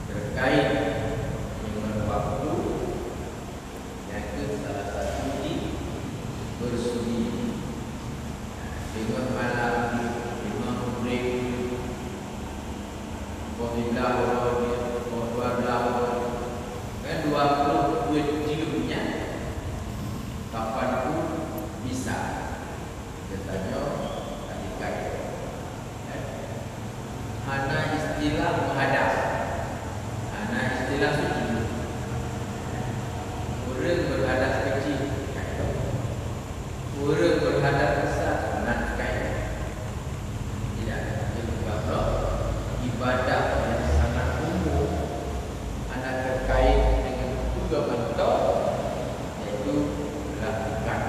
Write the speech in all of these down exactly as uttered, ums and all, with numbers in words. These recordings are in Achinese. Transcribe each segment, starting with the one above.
Terkait dengan waktu, nyan kheueh salah satu di bersudi. Deungon malam, deungon ureueng, poh siblaih uroe, poh dua blaih uroe, kan dua ploh dua jeuem nyan, kapan pun bisa. Geutanyoe tadi kaya. Hana istilah meuhadas. Hana istilah suci. Ureueng berhadas kecil. Ureueng berhadas besar sunat kaya. Tidak, dia bukan ibadah yang sangat umum. Hana terkait dengan peue mantong, yaitu lakukan.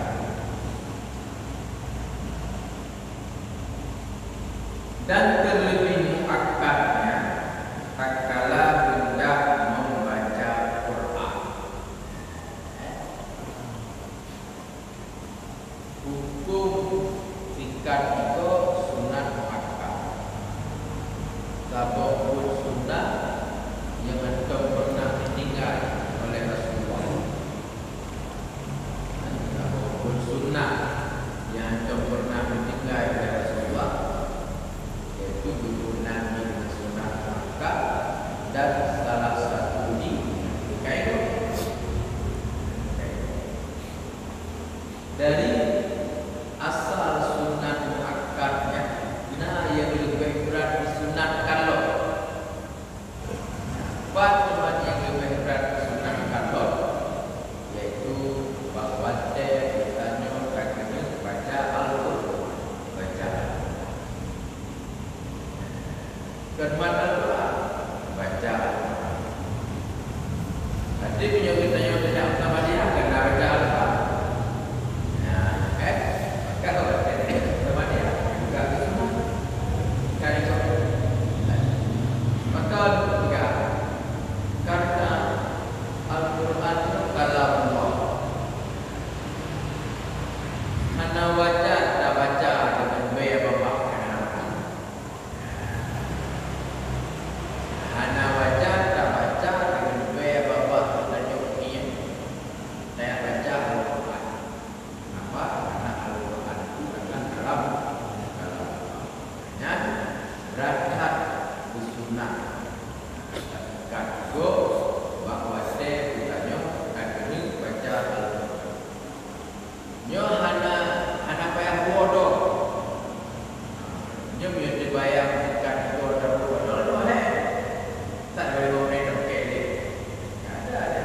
Dan terlebih muakkadnya tatkala hendak membaca Quran. Hukum sikat niko sunat muakkad. Saboh buet sunat nyang hántom pernah ditinggai oleh Rasulullah. Saboh buet sunat nyang hántom pernah ditinggai oleh Rasulullah, yaitu geupeue Nabi sunat muakkad dan salah satu di kain. Dari asal sunat muakkad nyan na nyang leubeh brat disunatkan lom. Pat teuma nyang leubeh brat disunatkan lom, yaitu bak watée geutanyoe ka keuneuk baca Al-Qur'an. Baca Al-Qur'an. Keumat Al-Qur'an, baca Al-Qur'an. Tapi meunyoe geutanyoe tajak meutamadiah, keuneuk baca Al-Qur'an. Nah, kan? Maka meutamadiah juga bersama. Kan itu? Maka juga karena Al-Qur'an itu kalamullah. Hana wajar tabaca deungon bée babah. Hana wajar tabaca deungon bée babah tanyoe ngieng. Tabaca Al-Qur'an. Kenapa? Karena Al-Qur'an itu adalah kalam, kalam Allah. Nyan brat that beusunat. Ka tigo bak watée geutanyoe ka keuneuk baca Al-Qur'an. Nyoe hana, hana payah buoh dong. Nyoe meunyoe teubayang tingkat dua dan dua nol nyoe lé. Tak boleh mau main dong kek lé. Ada, ada.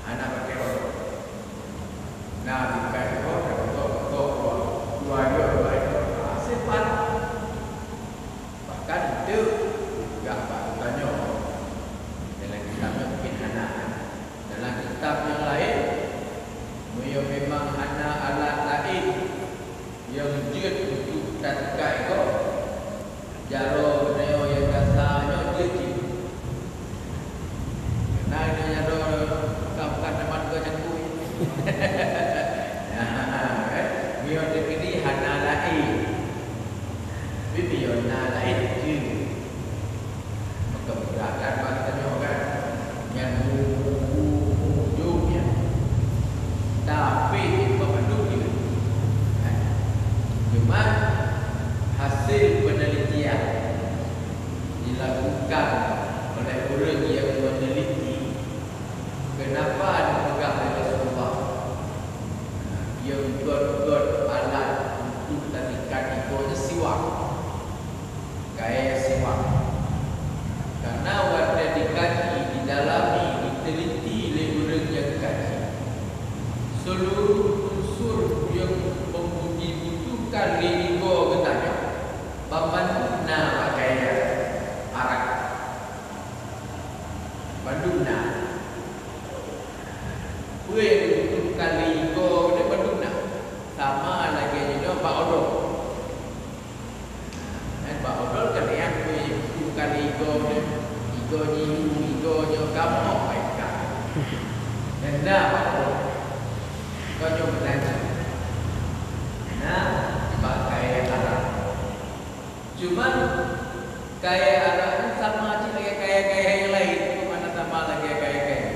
Hana pakai dong. Nah, tingkat dua dan dua, dua, dua, dua, dua, dua, dua. Ah, simpan. Bahkan itu peugah bak geutanyoe dalam kitab nyoe mungkin hana. Dalam kitab nyang laén, meunyoe memang hana alat laén nyang jeuet untuk tatika igoe, jaroe geutanyoe nyang gasa nyoe jeuet jih. Keunan jaroe ka bukan teuma geucangkui. Nah, kan? Meunyoe teukeudi hana laén. Tapi meunyoe na laén jeuet. Maka beuratan bak geutanyoe kan, nyan ujong nyan. Tapi banmandum jeuet. Cuma hasil penelitian dilakukan oleh ureueng nyang meneliti, kenapa dipeugah lé Rasulullah, nyang göt-göt alat untuk tatikan igoe nyan siwak. Kayée siwak. Karena watée dikaji, didalami, diteliti lé ureueng nyang kaji, seluruh unsur nyang membutuhkan lé igoe geutanyoe, banmandum na bak kayée arak. Bandum na. Peue nyang dibutuhkan lé igoe nyan bandum na. Sama lagée nyoe bak odol. Kan bak odol kan nyang peue nyang dibutuhkan lé igoe nyan, igoe nyiru, igoe nyoe gampông baét ka. Dan na bak odol. Kon nyoe meunan cit. Na bak kayée arak. Cuman Kayèe anak nyan sama cit lagèe kayèe-kayèe nyang laén, di mana sama lagèe kayèe-kayèe.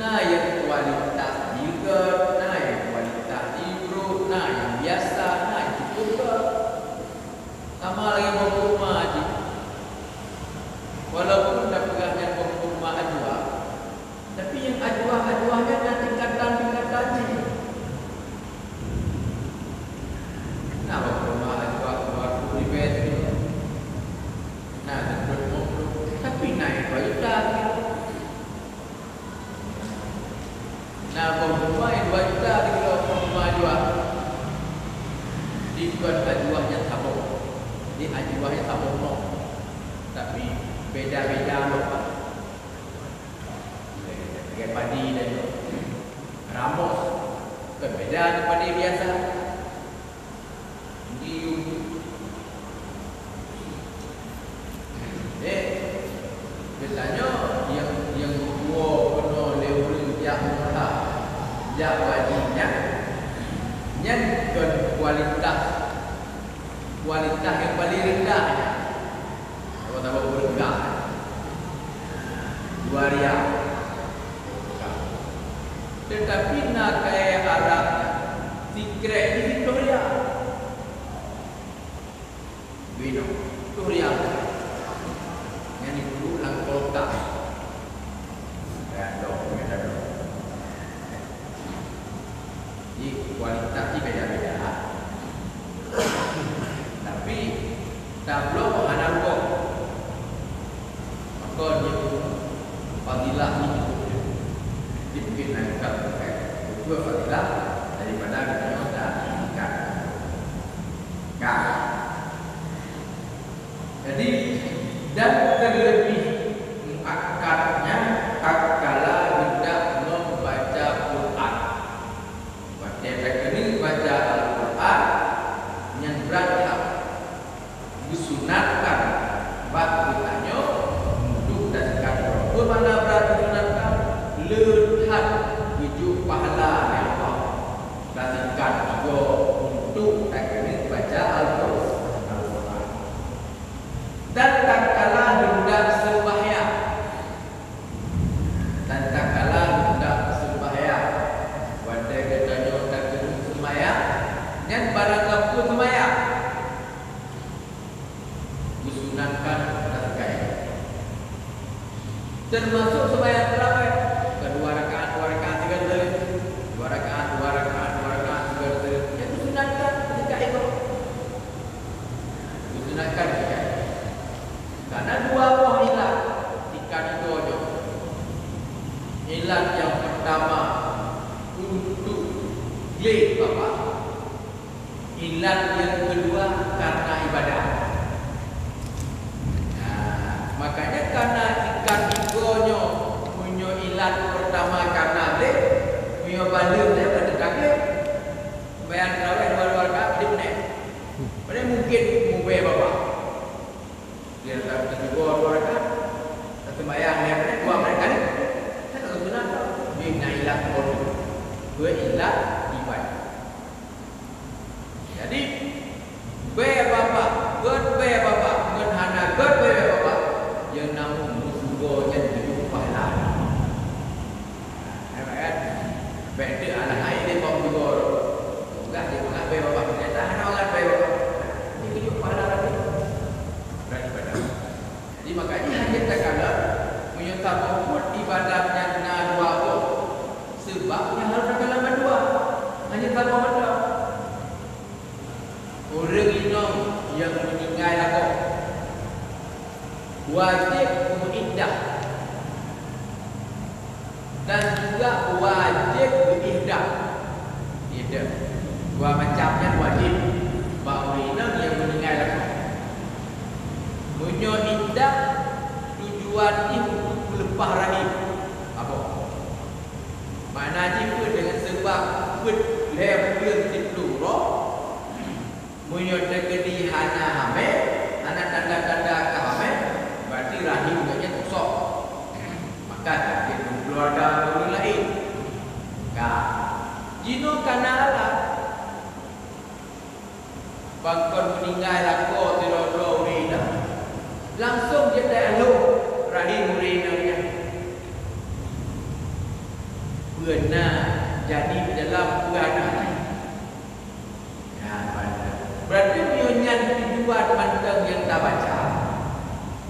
Na nyang kualitas jeuet, na nyang kualitas jibrôk, na nyang biasa, na nyang cukup gèt. Sama lagèe boh kurma jih. Walaupun tapeugah nyan boh kurma ajuah, tapi nyang ajuah-ajuah nyan na tingkatan-tingkatan jih. Na boh kurma ajuah dua puluh ribèe sikilo. Na seukeut lima puluh, tapi na nyang dua juta sikilo. Na boh kurma nyang dua juta sikilo, boh kurma ajuah. Dikon ajuah nyang saboh. Di ajuah nyang saboh lom. Tapi beda-beda lom. Lagèe padi dan ramos. Kan beda dengan padi biasa. Ngium. Eh, geutanyoe nyang, nyang geuwoe keunoe lé ureueng jak umrah, jak haji nyan, nyan kon kualitas, kualitas nyang paleng reundah nyan. Saboh-saboh ureueng ka. Dua rial. Teutapi na kayèe Arab nyan, sikrek jih siplôh rial. Binoe, siplôh rial. Nyan jipeuduek lam kulkas. Gadôh, gadôh. Jadi, kualitas jih beda-beda. Tapi, tabloe hana rugoe. Maka, jih fadilah jih cukup jeuet. Jadi, mungkin laén ka bukan. Beutôi fadilah daripada geutanyoe dak ikat. Ka. Jadi, dan terlebih muakkadnya tatkala hendak membaca Quran. Watèe takeuneuk baca Al-Quran, nyan brat that. Geusunatkan bak geutanyoe untuk tasikat uroe. Peue makna brat geusunatkan? Le that geujok pahala lé Allah. Tasikat uroe untuk takeuneuk baca Al-Quran. Dan tatkala hendak seumbahyang. Dan tatkala hendak seumbahyang. Watèe geutanyoe takeuneuk seumbahyang, nyan barang gapeue seumbahyang, geusunatkan tasikat. Teumasok seumbahyang tarawih, ka dua rakaat, dua rakaat, tiga kali. Dua rakaat, dua rakaat, dua rakaat, tiga kali. Nyan geusunatkan tasikat. Geusunatkan tasikat. Karena dua boh ilat ikat igoe nyoe. Ilat nyang peurtama untuk gleh babah. Ilat nyang keudua karena ibadah. Nah, makanya karena ikat igoe nyoe, meunyoe ilat peurtama karena gleh, meunyoe baleuem nyan berarti ka gleh. Seumbahyang tarawih dua, dua rakaat, gleh. Padahai mungkin mubèe babah. Dia tak terjebur dua rakaat. Satu sembahyang dia kena dua belas kali. Saya tak guna tau. Dia nak ilat bodoh. Dua ilat ibadah. Jadi, bèe babah, gèt bèe babah, ngon hana gèt bèe babah, nyang namun meusigoe nyan tujoh pahala. Hai rakyat, bèk teuk alah hai lé bak sigoe. Peugah jih peugah bèe babah, ternyata hana orang bèe babah. Ini tujoh pahala lagi. Berat ibadah. Jadi, makajih hana takalon, meunyoe saboh buet ibadat nyan na dua boh, seubab nyang harôh takalon bandua. Hana saboh mantong. Ureueng inong nyang meuninggai lakoe wajéb meuiddah. Dan juga wajéb geuihdam. Ihdam. Dua macam nyan wajéb bak ureueng inong nyang meuninggai lakoe. Meunyoe iddah tujuan jih untuk meuleupah rahim, abong. Makna jih peue? Deungon seubab peuet lhèe buleuen siplôh uroe, Meunyoe teukeudi hana hamé, hana tanda-tanda ka hamé, berarti rahim geuh nyan kosong. Maka sakét keuluwarga ureueng laén. Ka. Jinoe ka na alat. Ban kon meuninggai lakoe sidroe-droe ureueng inong.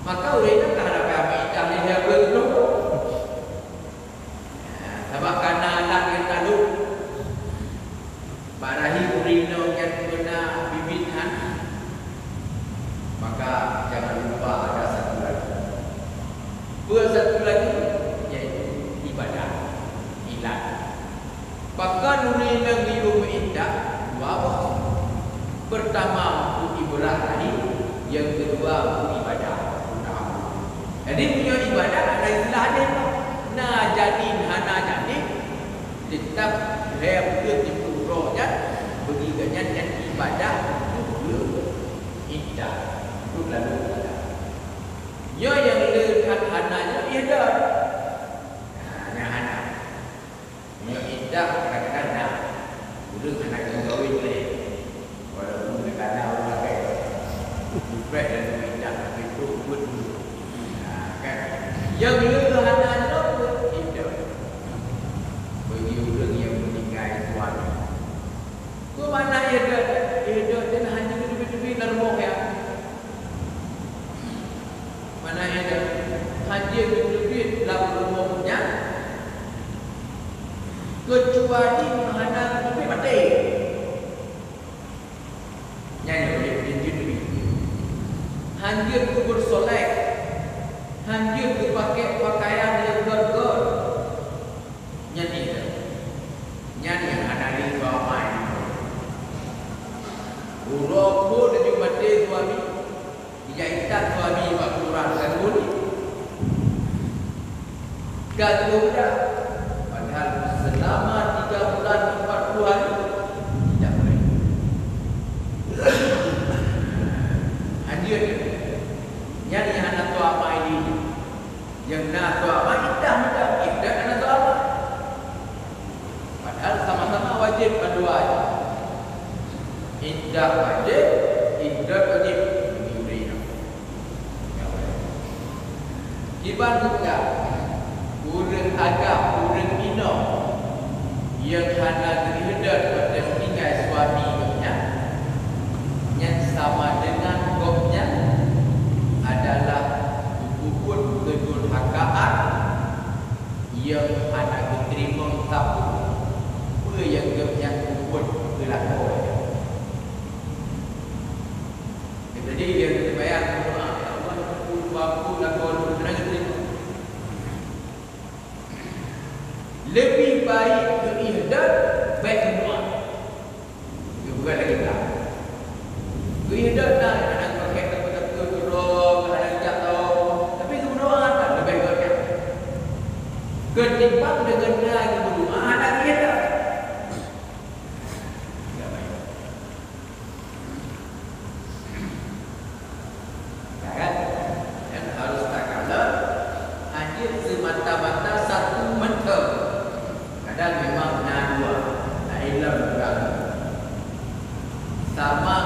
Maka ureuëng nyan ka hana payah meuiddah lé lhèe buleuen. Sabab ka na anak nyang talop. Bak rahim ureuëng inong nyang peuna bibit nyan, maka jangan lupa ada satu lagi. Peue satu lagi? Yaitu ibadah. Ilat. Pakon ureuëng inong geuyue meuiddah? Dua boh. Pertama, untuk ibrah rahim, nyang keudua, untuk ibadah. Jadi, meunyoe ibadah, ada istilah laén. Na janin, hana janin, Teutap lhèe buleuen siplôh uroe nyan, bagi gobnyan nyan ibadah untuk iddah, untuk lalu iddah. Nyoe nyang le that hana nyoe iddah. Nah, nyan hana. Nyoe iddah kadang-kadang na. Ureueng hana geumeukawen lé. Walaupun teuka na ureueng lakèe, dipreh dan diindak, tapi tu buet dulu. Nah, kan? Nyang le hana nyoe pun iddah. Bagi ureueng nyang meuninggai suami. Peue makna iddah? Iddah nyan hana geuteubiet-teubiet lam rumoh nyan. Makna iddah? Hana geuteubiet lam rumoh nyan. Keucuali hana geuteubiet maté. Nyan nyang ulèe jeuet teubiet. Hana jeuet keu beusolek, hana jeuet keu pakèk peukayan nyang gèt-gèt. Nyan iddah. Nyan nyang hana lé suami. Uroe phôn laju maté suami, ijak intat suami bak kuburan, ka geubri. Ka geubri, padahal seulama tiga bulan empat puluh hari tidak boleh. Anjeut, nyan nyang hana suami lé. Nyang na suami iddah, iddah hana suami. Padahal sama-sama wajéb mandua. Iddah wajéb, iddat wajéb. Kiban buka ureueng agam, ureueng inong nyang hana geuiddat watèe meuninggai suami gobnyan, nyan sama deungon gobnyan adalah geupeubuet keudurhakaan nyang hana geuteurimong sapeue peue nyang gobnyan peubuet keu lakoe. Jadi, nyang teubayang, "Ya Allah, ampôn, ampôn lakoe lôn," hana geuteurimong. Leubeh baik geuiddat bèk meudoa. Geupeugah lagèe nyan. Geuiddat na, hana pakèk sapeue-sapeue, keudroe, hana jak tau, tapi geumeudoa, na leubeh gèt nyan. Keutimbang deungon na geumeudoa hana geuiddat. Ya kan? Dan harus takalon, hana jeuet seumata-mata satu mantong. Kadang memang na dua, na ilôn urang. Sama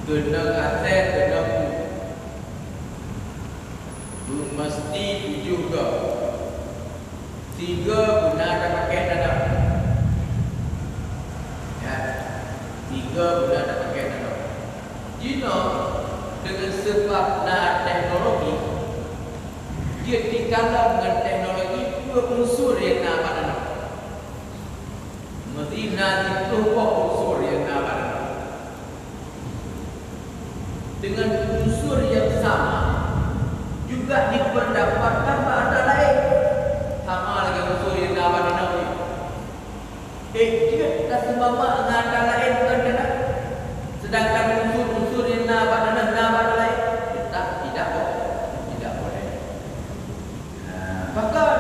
keunong asèe, keunong bu. Meuseuti tujoh goe. Tiga beuna tapakèk tanah. Ya, tiga beuna tapakèk tanah. Jinoe, deungon seubab na teknologi, jeuet jikalon ngon teknologi peue unsur nyang na bak tanah. Meuseuti na siplôh boh unsur nyang na bak tanah. Dengan unsur yang sama juga diperdapatkan bak atra laén. Sama lagèe unsur nyang na bak tanah nyoe. Eh, jeuet taseumama ngon atra laén ngon tanah. Sedangkan unsur-unsur nyang na bak tanah na bak atra laén, tetap tidak bo-, tidak boleh. Nah, pakon?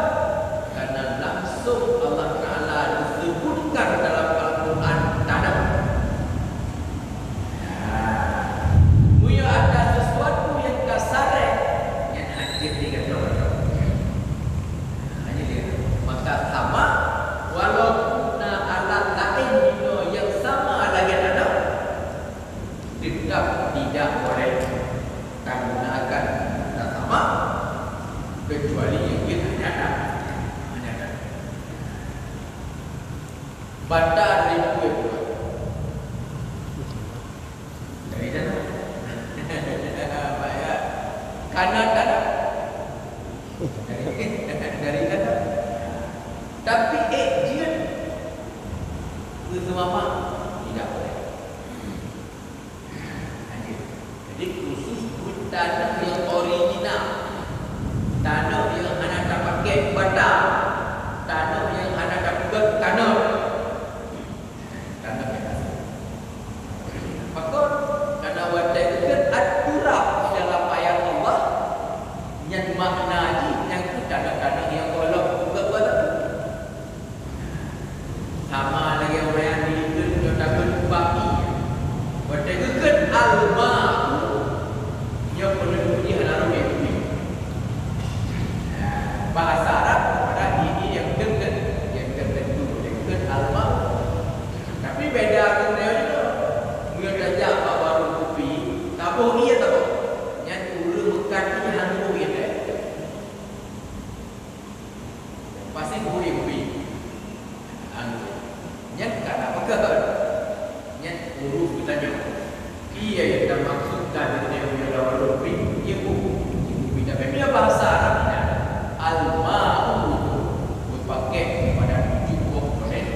Karena langsung Allah Taala disebutkan dalam Al-Quran tanah. Nah, meunyoe ada sesuatu nyang ka sarèh, nyan hana jeuet digantoe-gantoe. Hana jeuet. Maka sama, walaupun na alat laén jinoe nyang sama lagèe tanah, tetap tidak boleh tagunakan tasama, kecuali nyang jeuet hanya tanah. Hanya tanah. Bata dari kueh buah. Dari tanah. Baik, ya. Tanah-tanah. Dari, dari tanah. Tapi ék jeuet keu seumama tidak boleh. Jadi khusus buet tanah nyang original, tanah nyang hana tapakai bata, tanah nyang hana tapeugöt tanah. Tanah nyang asli. Pakon? Karena watèe geukheun at-turab di dalam ayat Allah, nyan makna jih nyang keu tanah-tanah nyang gohlom buka buat. Sama lagèe ureueng nyang dikheun nyoe takheun baki. Watèe geukheun al-ma'u, nyoe peuneuduek jih hana rhot di bumi. Nah, bahasa Arab pada ini yang dekat, yang tertentu, yang dekat al-ma'u. Tapi beda dunia juga. Dia tajak bak warung kopi, taboh ie taboh. Nyan ureueng meukat ie hana boh ie teh. Pasti boh ie kopi. Anu. Nyan kana peugah. Nyan ureueng geutanyoe. Ie nyang tamaksud ka di dalam warung kopi, ie kopi. Tapi bila bahasa Arab nyan, al-ma'u, beupakèk kepada tujuh boh persen.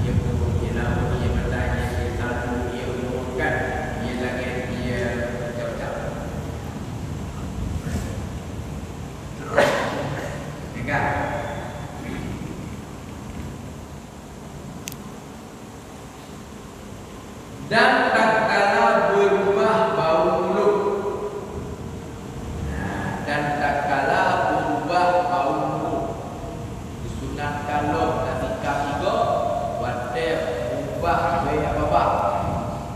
Ie kopi, ie laôt, ie matai, ie salbu, ie umur kan, ie langèt, ie macam-macam. Tengok. Dan tatkala beurubah bau mulut. Nah, dan tatkala beurubah bau mulut. Disunatkan lom tasikap igoe watèe mubah bèe babah.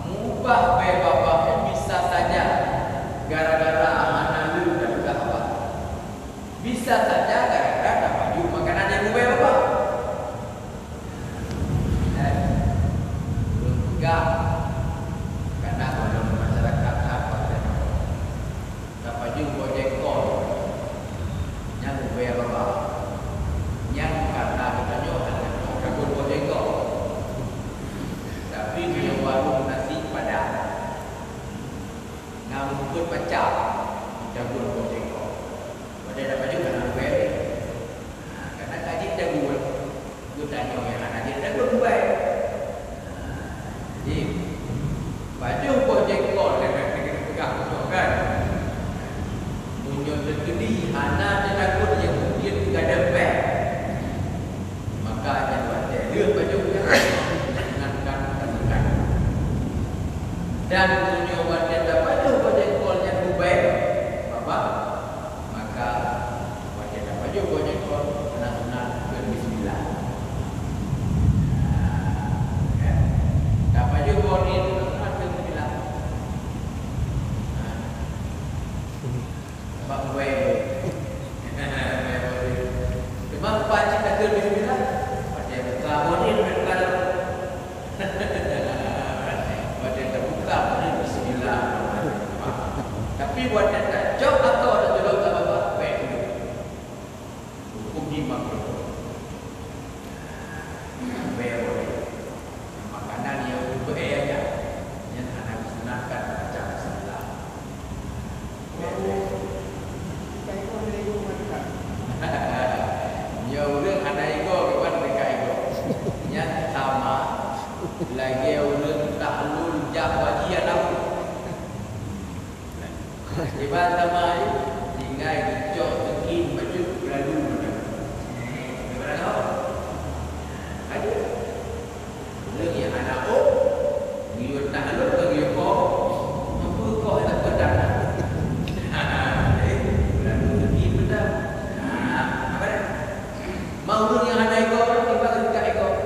Mubah bèe babah nyan bisa saja gara-gara hana lé tapeugah babah. Bisa saja gara-gara tapajoh makanan nyang mubah babah. Eh, ulôn peugah, kadang ureueng masyarakat haba teunoe, tapajoh boh jengkol nyang ubé babah. Nyang karena geutanyoe hana tapajoh boh jengkol. Tapi meunyoe warong nasi padang, na meunyoe pacak, tapajoh boh jengkol. Watèe tapajoh hana ubé. Nah, karena ka jeuet tapeugah, geutanyoe nyang hana jeuet tapeugah. Nah, jadi, pajoh boh jengkol nyang ka geupeugah beutôi kan? Meunyoe teukeudi hana teutakot nyang mungken gadôh bèe, maka nyan watèe lheueh pajoh nyan, ingatkan, ingatkan. Dan meunyoe watèe tapajoh boh jengkol nyan ubé babah, maka watèe tapajoh boh jengkol, hana sunat kheun bismillah. Nah, kan? Tapajoh boh rin, hana sunat kheun bismillah. Nah. Bak ubé. Cuma pancit takheun bismillah, watèe buka boh rin, buka dalam. Watèe tabuka, bismillah. Tapi watèe tacok atau tacok ka babah, bèk. Huköm jih makruh. Bèk boleh. Makanan nyang bèk aja. Nyan hana disunatkan baca bismillah. Bèk, bèk. Nyoe ureueng hana igoe, kiban teuka igoe. Nyan sama lagèe ureueng tahlul jak haji hana buet. Kiban sama tinggai geucok seukin bacut geulalu meunan. Kiban lom. Aduh. Ureueng nyang hana ôk, geuyue tahlul, geuyue koh, meupeukoh takot tanah. Lalu leugi peugah. Nah, apa dah? Ma ureueng nyang hana igoe, tiba geusikat igoe.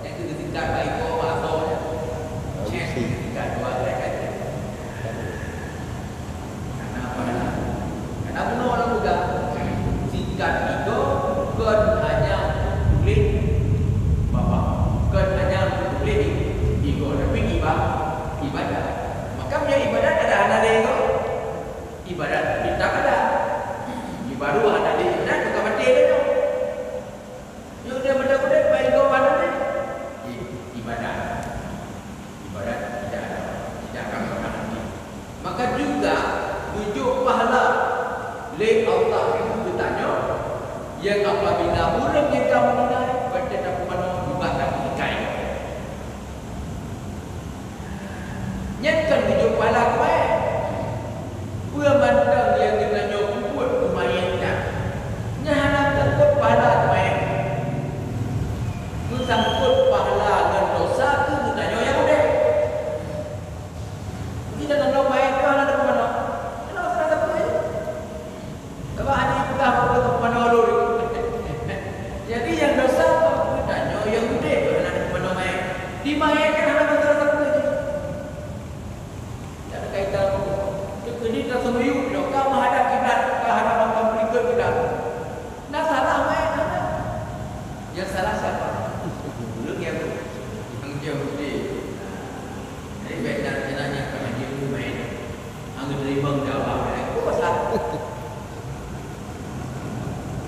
Nyang keu geusikat bak igoe, bak asoe. Cek, geusikat dua, tiga kali. Karena apa? Karena bunoe lôn peugah, sikat igoe kon hanya untuk kulét babah, kon hanya untuk kulét igoe, tapi iba-, iba Lé Allah geutanyoe, nyang apabila ureuëng nyang ka meuninggai, watée tapumanö, nibak tapeugah, nyan kon geujok pahala keumaén. Peue mantong nyang geutanyoe peubuet keumaén nyan, nyan hana teuôt pahala keumaén. Meusangkot pahala ngon dosa keu geutanyoe nyang udeb. Jadi, dan Allah Maha Esa hana ada pemandang. Kenapa salah satu aja? Coba hanya pegang waktu tu pemandang dulu. Jadi, yang dosa tu, tanya yang gede tu, hana ada pemandang main. Di main kan hana masalah satu aja. Tak ada kaitan apa. Jadi, tak semuyuk, bila kau menghadap kiblat, kau hadap makam berikut kiblat. Nah, salah main, hana. Yang salah siapa? Belum yang tu. Yang jauh gede. Jadi, baik nak kena nyang pernah dia main. Hang teurimong dakwah, eh, kuasa.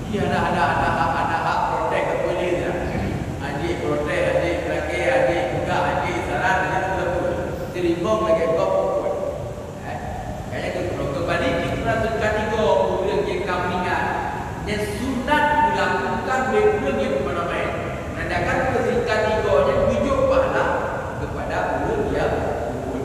Iya, ada, ada, ada hak, ada hak protes ke polis, ya. Aji protes, aji pelakir, aji peugah, aji saran, aji telepon. Teurimong lagi kok pukul. Eh, kaya tu, kalau kembali kita seukat tiga ureuëng yang kami ingat, yang sunat dilakukan oleh ureuëng yang pernah main. Menandakan keserikat tiga yang tujuh pahala kepada ureuëng yang pukul.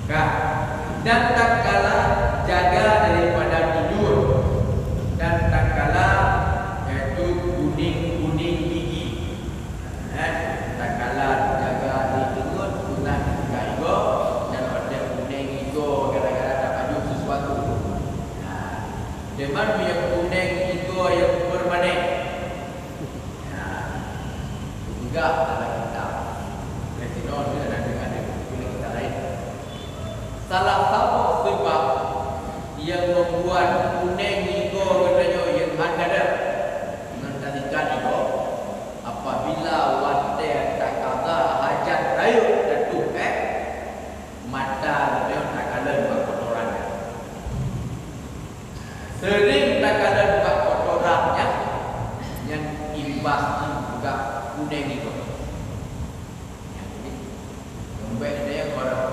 Ka. Dan tatkala jaga daripada tidur, dan tatkala, yaitu kuning-kuning gigi. Eh, tatkala jaga di teungeut, sunat ketika igoe, dan watée kuning igoe gara-gara tapajoh sesuatu. Nah, teuma nyang kuning igoe nyang permanen. Nah, peugah dalam kitab. Di sinoe dia ada, ada, ada kitab lain. Salah satu sebab yang membuat kuning igoe geutanyoe nyang hana gadôh ngon tasikat igoe, apabila watée takada hajat rayeuk tatuh, eh, mata geutanyoe takalon bak kotoran. Seuring takalon bak kotoran nyan, nyan imbas jih peugah kuning igoe. Nyan jadi, leumbek nyan horot.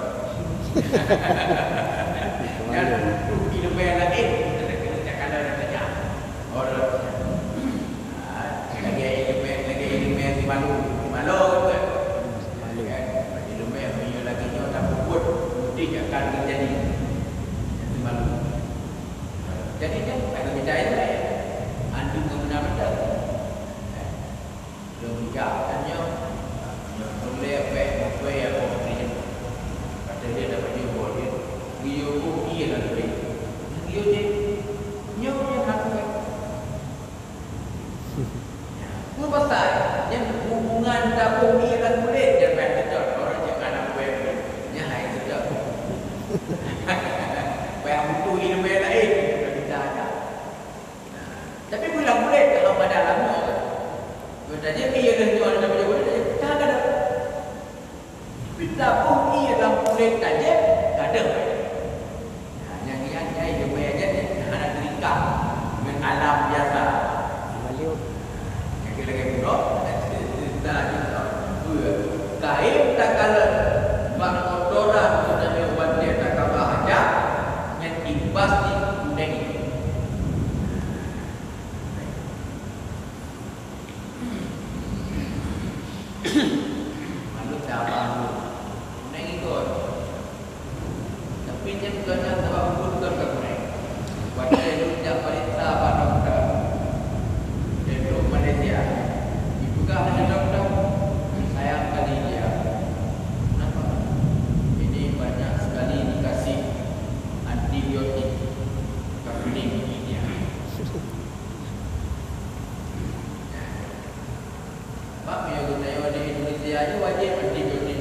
Nyan butuh ileumèe laén, keuneuk takalon nyan. Horot nyan. Ah, lagèe ileumèe, lagèe ileumèe si malu, si malo, kan? Kan? Ileumèe meunyoe lagèe nyoe tapeubuet, mungkin akan teujadi. Si malu. Jadi nyan, ada beda ilmu, eh. Andu ngon meunan mantong. Eh, lôn peugah, kan nyoe, nyoe peureulèe bèk meupeue apa peureulèe. Kata dia dapat jumpa dia, geuyue boh ié lam kulit. Geuyue jih, nyoe nyang hana kuat. Peue pasai? Nyan hubungan tabông ié lam kulét nyan payah seutôt. Orang cakap anak buah pun, nyan hai seutôt. Payah butuh ileumèe laén, kita aja. Nah, tapi bila kulét dalam badan lama kan. Berarti ié dah nyoe dalam badan kulét, dah ada. Tapi taboh ié lam kulét tajép, gadôh. Nah, nyang nyan, nyang ileumèe nyan, nyang hana teuringkah ngon alam biasa. Nyang lagèe bunoe, kain takalon bak kotoran geutanyoe watèe takaba hajat, nyan imbas jih kunéng. Malu cabang tu. Kunéng ikot. Tapi nyan bukan nyan sabab ureueng bukan ka kunéng. Watèe lôn jak pareksa bak dokto. Di Malaysia. Dipeugah lé dokto, sayang kali dia. Kenapa? Ini banyak sekali dikasih antibiotik. Ka kunéng gigi dia. Bak meunyoe geutanyoe di Indonesia nyoe wajéb antibiotik.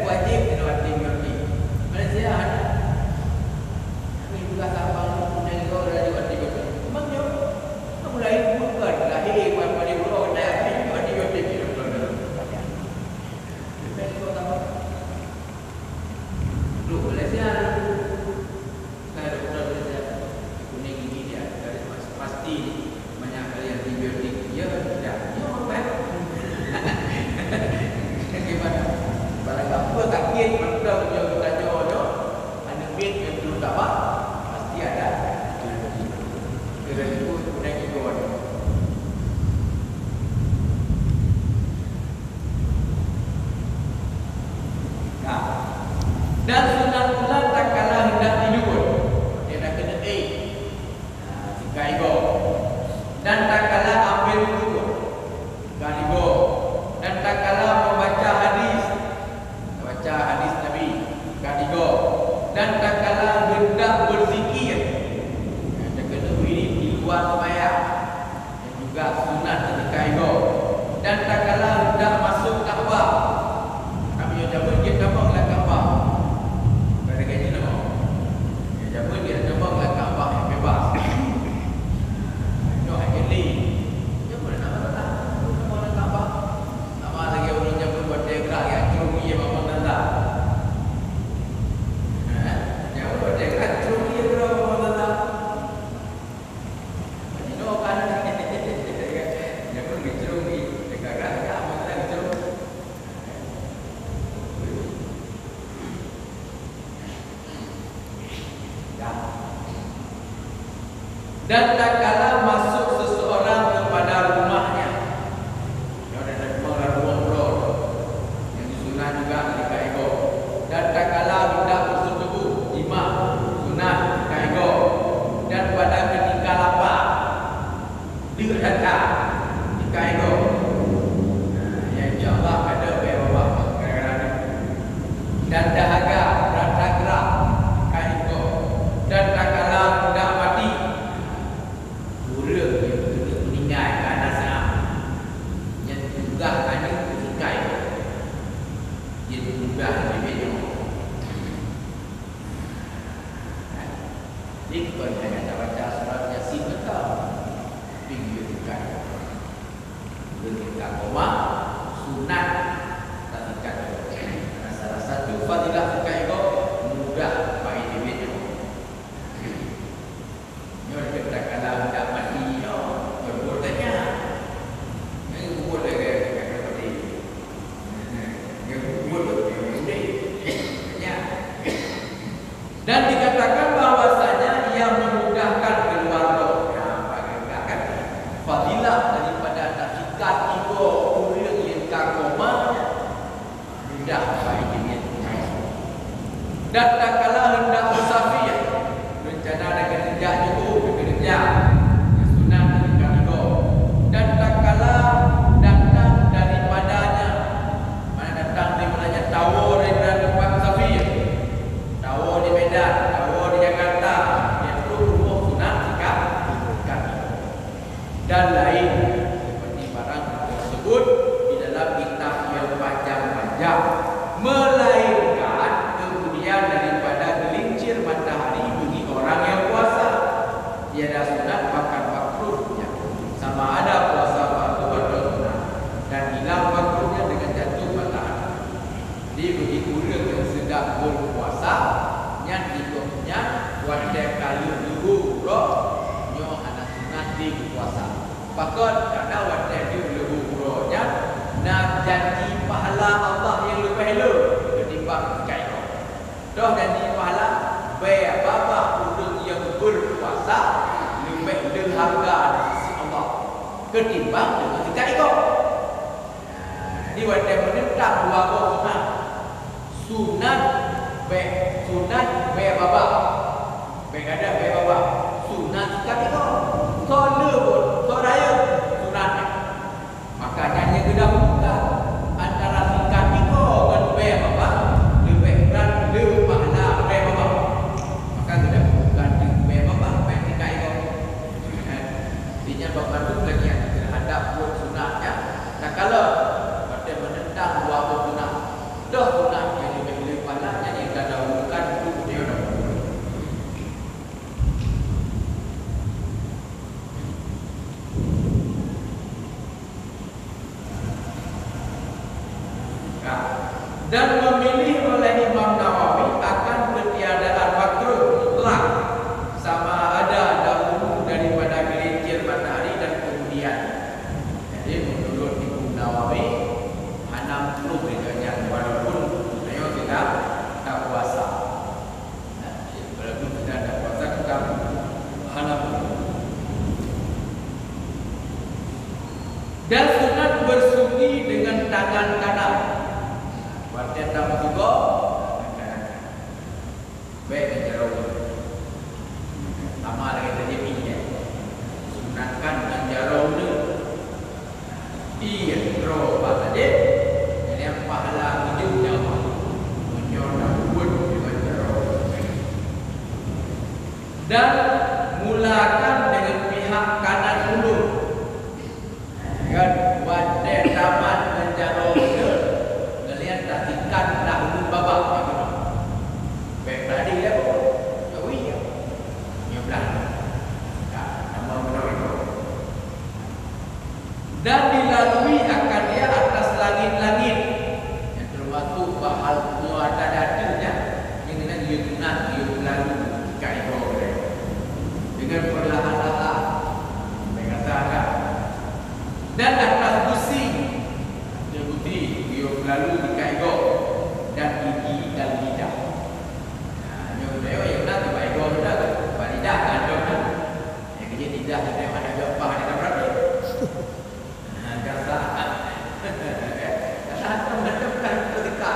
Wajéb keunoe antibiotik. Malaysia hana. Kami tugaih sampang pun dari luar laju antibiotik. Memang nyoe, mulai bukan lahé buat pada uroe, dah antibiotik di doktor dulu. Bukan itu apa. Duh, Malaysia. Bukan ada uroe Malaysia. Kuning gigi dia, dari pas-, pasti banyak kali antibiotik. Ya, tidak. Ya, orang baik. Dan sunat bulan tatkala hendak tidur, dia dah keuneuk éh. Nah, sikat igoe. Dan tatkala ambil wudu, sikat igoe. Dan tatkala membaca hadis, baca hadis Nabi, sikat igoe. Dan tatkala hendak berzikir, nah, dia keuneuk wirid di luar sembahyang. Juga sunat tatika igoe. Dan tatkala hendak masuk Ka'bah, kami nyoe jameun jeuet tamong lam Ka'bah. Bukan lagée nyoe nama. Nyoe jameun jeuet tamong lam Ka'bah nyang bebas. Nyoe hana lé. Nyoe mana nama tak? Tamong lam Ka'bah. Sama lagée ureuëng jameun buat dia gerak, ya, curi, ya, mamang tanda. Ha? Jameun buat dia gerak, curi, ya, gerak, mamang tanda. Jinoe kan, dia pun geucrong di, dekat-dekat, apa kata geucrong? Ya. Dan tatkala masuk seseorang kepada rumahnya, nyoe ada dua laluan uroe. Nyang sunat juga ketika igoe. Dan tatkala hendak bersetubuh, jima, sunat ketika igoe. Dan pada ketika lapar, deuk that-that, ketika igoe. Nah, ya, insya Allah ada bée babah gara-gara ni. Dan dahaga, rata gerak, ketika igoe. Dan tatkala hendak mati, ureuëng nyang keuneuk meuninggai ka na saát, nyan tugaih aneuëk keusikai, jeuet tugaih jibeuet nyoe. Jadi, kon hanya tabaca surat Yasin mantong, tapi jeuet tugaih. Ureuëng nyang ka koma, sunat tasikat igoe. Karena salah satu fadilah sikat igoe, mudah bak jibeuet nyoe. Nyoe teuka tatkala hendak mati nyoe, nyoe buet gata nyan. Nyoe buet lagée gata mati. Nyoe buet lagée gata mati. Nyan. Dan dikatakan bahwasanya ia memudahkan keluar roh. Nah, bagaimana kan? Fadilah daripada tasikat igoe ureuëng nyang ka koma nyan. Mudah bak jibeuet. Dan tatkala hendak musafir, rencana dan keureuja jeuet, keureuja, sunat ketika igoe. Dan tatkala datang daripadanya, mana datang daripadanya, tawoe daripada tempat musafir, tawoe di Medan, tawoe di Jakarta, nyan troh rumoh, sunat sikat, sikat igoe. Dan lain seperti barang tersebut di dalam kitab yang panjang-panjang, melainkan kemudian daripada gelincir matahari bagi orang yang puasa, tiada sunat bahkan makruhnya, sama ada puasa fardu atau sunat, dan hilang makruhnya dengan jatuh matahari. Di bagi ureuëng nyang sedang berpuasa, nyan di gobnyan watée ka lheueh leuhô uroe, nyoe hana sunat lé geupuasa. Pakon? Karena watée lheueh leuhô uroe nyan na janji pahala Allah nyang leubeh le ketimbang sikat igoe. Toh janji pahala, bée babah ureuëng nyang berpuasa leubeh le hareuga di sisi Allah ketimbang deungon sikat igoe. Di watée meuneuntang dua boh sunat. Sunat bée, sunat bée babah. Bée gadôh bée babah. Sunat sikat igoe. Soe le buet, soe rayeuk sunat nyan. Maka nyan nyang geudahulukan antara sikat igoe ngon bée babah, leubeh brat le pahala bée babah. Maka geudahulukan bée babah, bée sikat igoe. Di nyan bak bandum lagée terhadap buet sunat nyan. Takalon watée meuneuntang dua boh sunat, dua sunat nyang leubeh-leubeh pahala nyan nyang tadahulukan untuk meunyoe dahulu. Nah, dan memilih oleh Imam Nawawi akan ketiadaan makruh mutlak sama ada dahulu daripada gelincir matahari dan kemudian. Jadi, menurut Imam Nawawi, hana makruh itu nyan walaupun kita sedang tak puasa. Nah, walaupun kita tak puasa, kita hana makruh. Dan sunat bersuci dengan tangan kanan. Watée tameusugoe, tangan kanan. Iya, droe bak saja. Jadi, pahala hidup nyawa. Meunyoe na buet deungon droe. Dan mulakan dengan pihak kanan ulun. Kan, watèe tamat ngon jaroe beudôh, geulian tatikan dah ulun babah nyoe keunoe. Bèk tadi lé, Bu. Nyoe iya. Nyoe blah. Ka, nama keunoe itu. Dan dilalui akan dia atas langit-langit, nyang teumasuk bahal nyoe ada datu nyan, nyang keunan geuyue tunat, geuyue peulalu ka igoe geude. Deungon peurlahan-lahan, bèk kasar ka. Dan atas gusi, atas gusi geuyue peulalu ka igoe, dan gigi dan lidah. Nah, nyoe geutanyoe nyang na bak igoe geude, bak lidah ka jeuet na. Nyang keu jih lidah geutanyoe hana jeuet paih, hana jeuet beurati. Nah, gasa. Gasa tu macam kan teuka.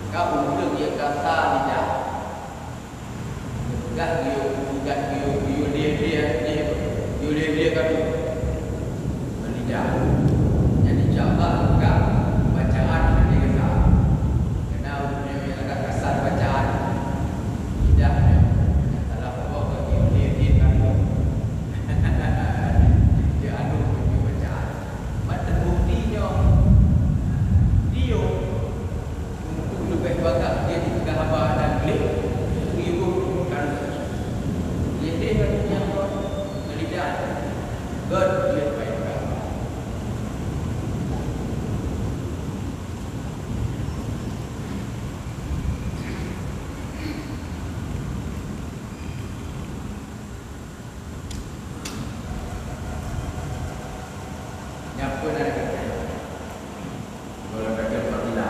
Ka ureueng nyang gasa lidah. Peugah geuyue, peugah geuyue, geuyue lieh-lieh, lieh, geuyue lieh-lieh ka tu. Ngon lidah. Jadi, insya Allah, peugah bacaan nanti gasa. Kena ureueng nyang agak kasar bacaan. Lidah nyoe. Salah saboh ka geuyue lieh-lieh ka tu. Dia anu, geuyue bacaan. Ban teubukti nyoe. Diyo. Untuk leubeh bagah jeuet keu haba dan gleh, ngiboh kan. Jeuet deh nyang kon keulidan, gét jeuet bayeue keu haba. Nyan peue nan geutanyoe? Golom dageng Fadila.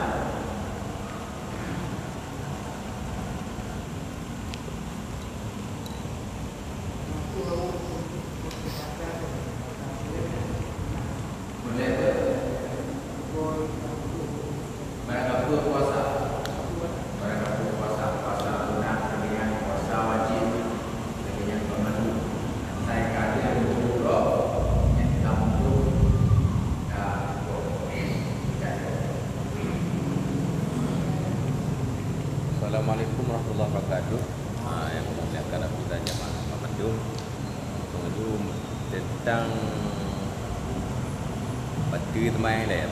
Boleh, boleh. Barang apa puasa? Barang apa puasa? Puasa sunat, kemudian puasa wajib, kemudian pemandu. Asai ka ada dua puluh uroe, yang kita untuk, ah, Assalamualaikum warahmatullahi wabarakatuh. Ah, yang memuliakan Abu dan jamaah Muhammadun. Pengedu tentang bateue seumayang lé.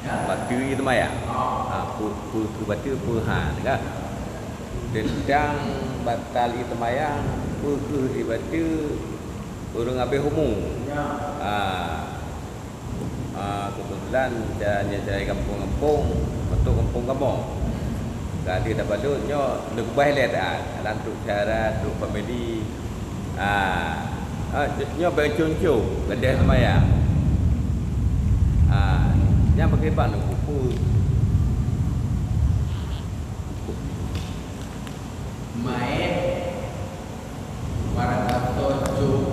Bateue seumayang. Ha, peue, peue, peue bateue, peue han, kan? Tentang batal ie seumayang, peue kheueh ie bateue ureueng habéh umu. Ha. Ah, keubeutulan ca-, nyan cara gampông-gampông, meutot gampông kamoe. Ka lheueh tabalot nyoe, neukeubah lé taat. Alah trok syedara, trok famili. Ah, ah, nyoe bèk cong-cong, gadeh seumayang. Ah, nyan pakriban lôn kupeue. Maén Barang gasoe cong,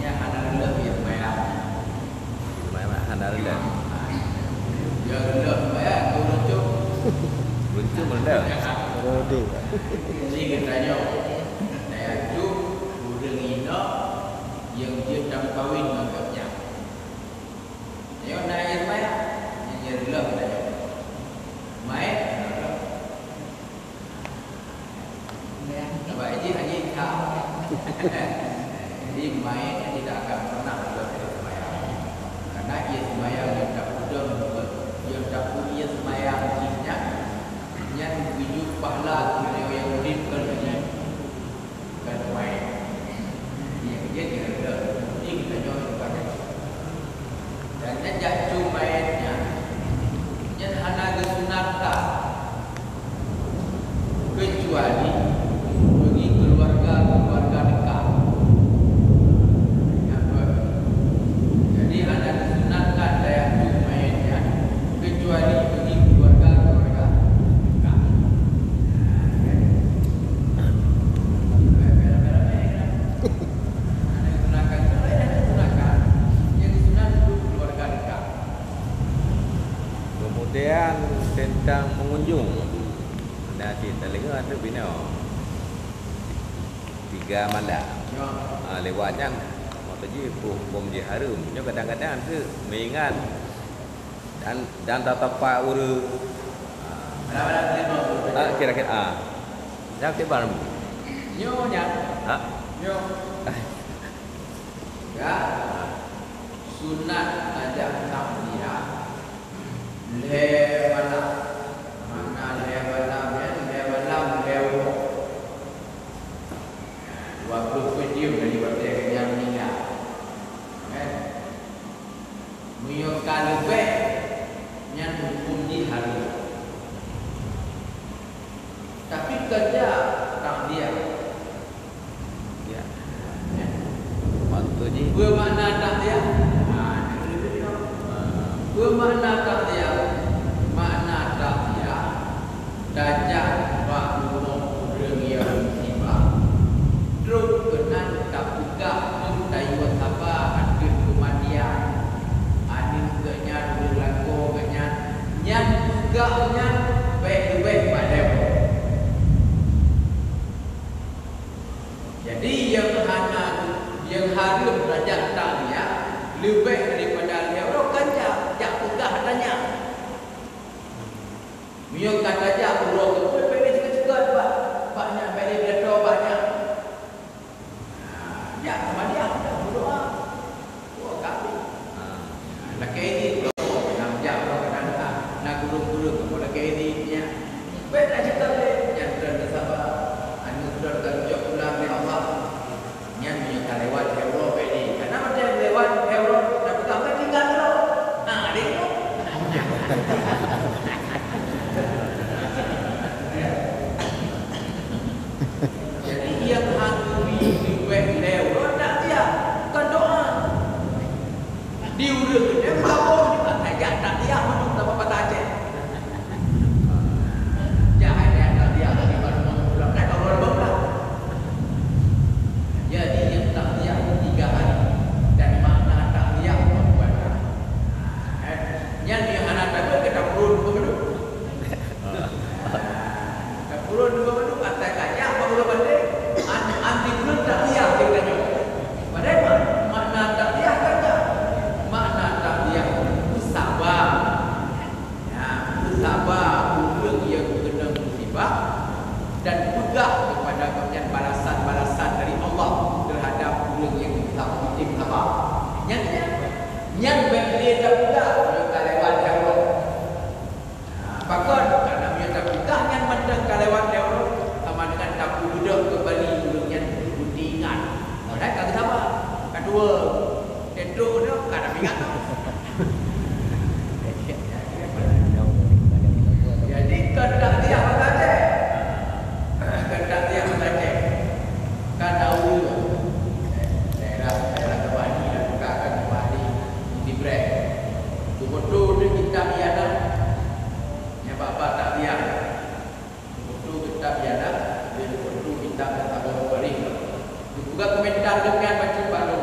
nyan hana reuloh ie seumayang. Seumayang hana reuloh. Nyang reuloh seumayang keu ureueng cong. Ureueng cong reuloh. Rode. Jadi geutanyoe, geutanyoe cong ureueng inong nyang jeuet tameukawen ngon gobnyan. Nyoe na ie seumayang, nyan reuloh geutanyoe. Maén hana reuloh. Sabab jih hana ka. Jadi, maén tidak akan pernah reuloh ie seumayang. Karena ie seumayang nyang tapeudong, nyang tapeu ie seumayang jih nyan, nyan geuyue pahala keu ureueng nyang udeb kon lagèe nyan. Kon maén. Nyang jeuet nyang reuloh, bukti geutanyoe sebagai Dan nyan jak cong maén nyan, nyan hana geusunatkan, keucuali bagi keuluwarga-keuluwarga dekat. Jadi, hana geusunatkan tajak cong maén nyan, keucuali bagi keuluwarga-keuluwarga dekat. Kemudian tentang pengunjung, na cit talinga tu binoe tiga malam. Ha, lewat nyan, Jadi huköm jih hareuem. Nyoe kadang-kadang teuk meuingat dan, dan tatapak ureuëng. Ah, kira-kira, ah. Dah kibar. Nyoe nyan. Ha? Nyoe. Ya. Sunat tajak takziah. Lhée malam. Makna lhée malam nyan, lhée malam, lhée uroe. Dua ploh peuet jeuem dari watée geuhnyan meuninggai. Kan? Meunyoe ka leubeh, nyan huköm jih hareuem. Tapi kerja takziah. Ya. Waktu jih. Peue makna takziah? Ha, peue makna takziah? Makna takziah, tajak bak rumoh ureuëng nyang musibah, trok keunan tapeugah keu tayue saba ateueh keumatian aneuëk geuhnyan, ureuëng lakoe geuhnyan. Nyan peugah nyan bék leubeh bak lhée uroe. Jadi, nyang hana, nyang hareuem tajak takziah leubeh daripada lhée uroe kan jak, jak peugah tanyan. Meunyoe ka tajak uroe teupeu, bék lé ceukot-ceukot bak, bak nyan, bék lé pidato bak nyan. Nah, jak sama dia, jak meudoa. Oh, kami. Nah, lakée idin, oh, nak jak uroe kadang na, na gureueng-gureueng, kamoe lakée idin nyan. Bék na cit lé, nyan droe neusaba. Aneuëk droe ka geujok pulang lé Allah. Nyan meunyoe ka lewat lhée uroe bék lé. Karena watée lewat lhée uroe, na peugah ka tinggai droe. Ha, lé droe. Jadi, nyang hana geubri leubeh lhée uroe takziah, kon doá. Di ureuëng geutanyoe meusaboh nibak tajak takziah mandum saboh basa Aceh. Jak hai tajak takziah di Balumun Pulang, dan Allah Lubang Pulang. Jadi, nyang takziah tiga hari, dan makna takziah membuat. Eh, nyan nyang hana tabu, kita purun pun. Tapeuron dua bandum atai kajak bak uroe bandeh, an-, anti buleuen takziah lé geutanyoe. Padahai ma-, makna takziah kajak. Makna takziah beusaba. Ya, beusaba ureuëng nyang keunong musibah dan peugah keupada gobnyan balasan-balasan dari Allah teuhadap ureuëng nyang beusaba, meusti beusaba. Nyan, nyan, nyan bék lé tapeugah, nyoe ka lewat jaweueb. Nah, pakon? Karena meunyoe tapeugah nyan mantong ka lewat lé uroe, sama dengan tapeubeudôh keumbali ureuëng nyan beuti ingat. Padahai ka geusaba, ka tuwoe. Teutrok nyoe ka taingat. Jadi, kon takziah basa Aceh. Kon takziah basa Aceh. Ka tahu. Daerah, daerah Terbani lah, bukan kan Terbani. Di Brek. Beutôi-beutôi di kitab iada. Nyang bak-bak takziah. Beutôi kitab iada, beutôi kitab saboh waréh. Geupeugah komentar geuhnyan bacut bak lôn.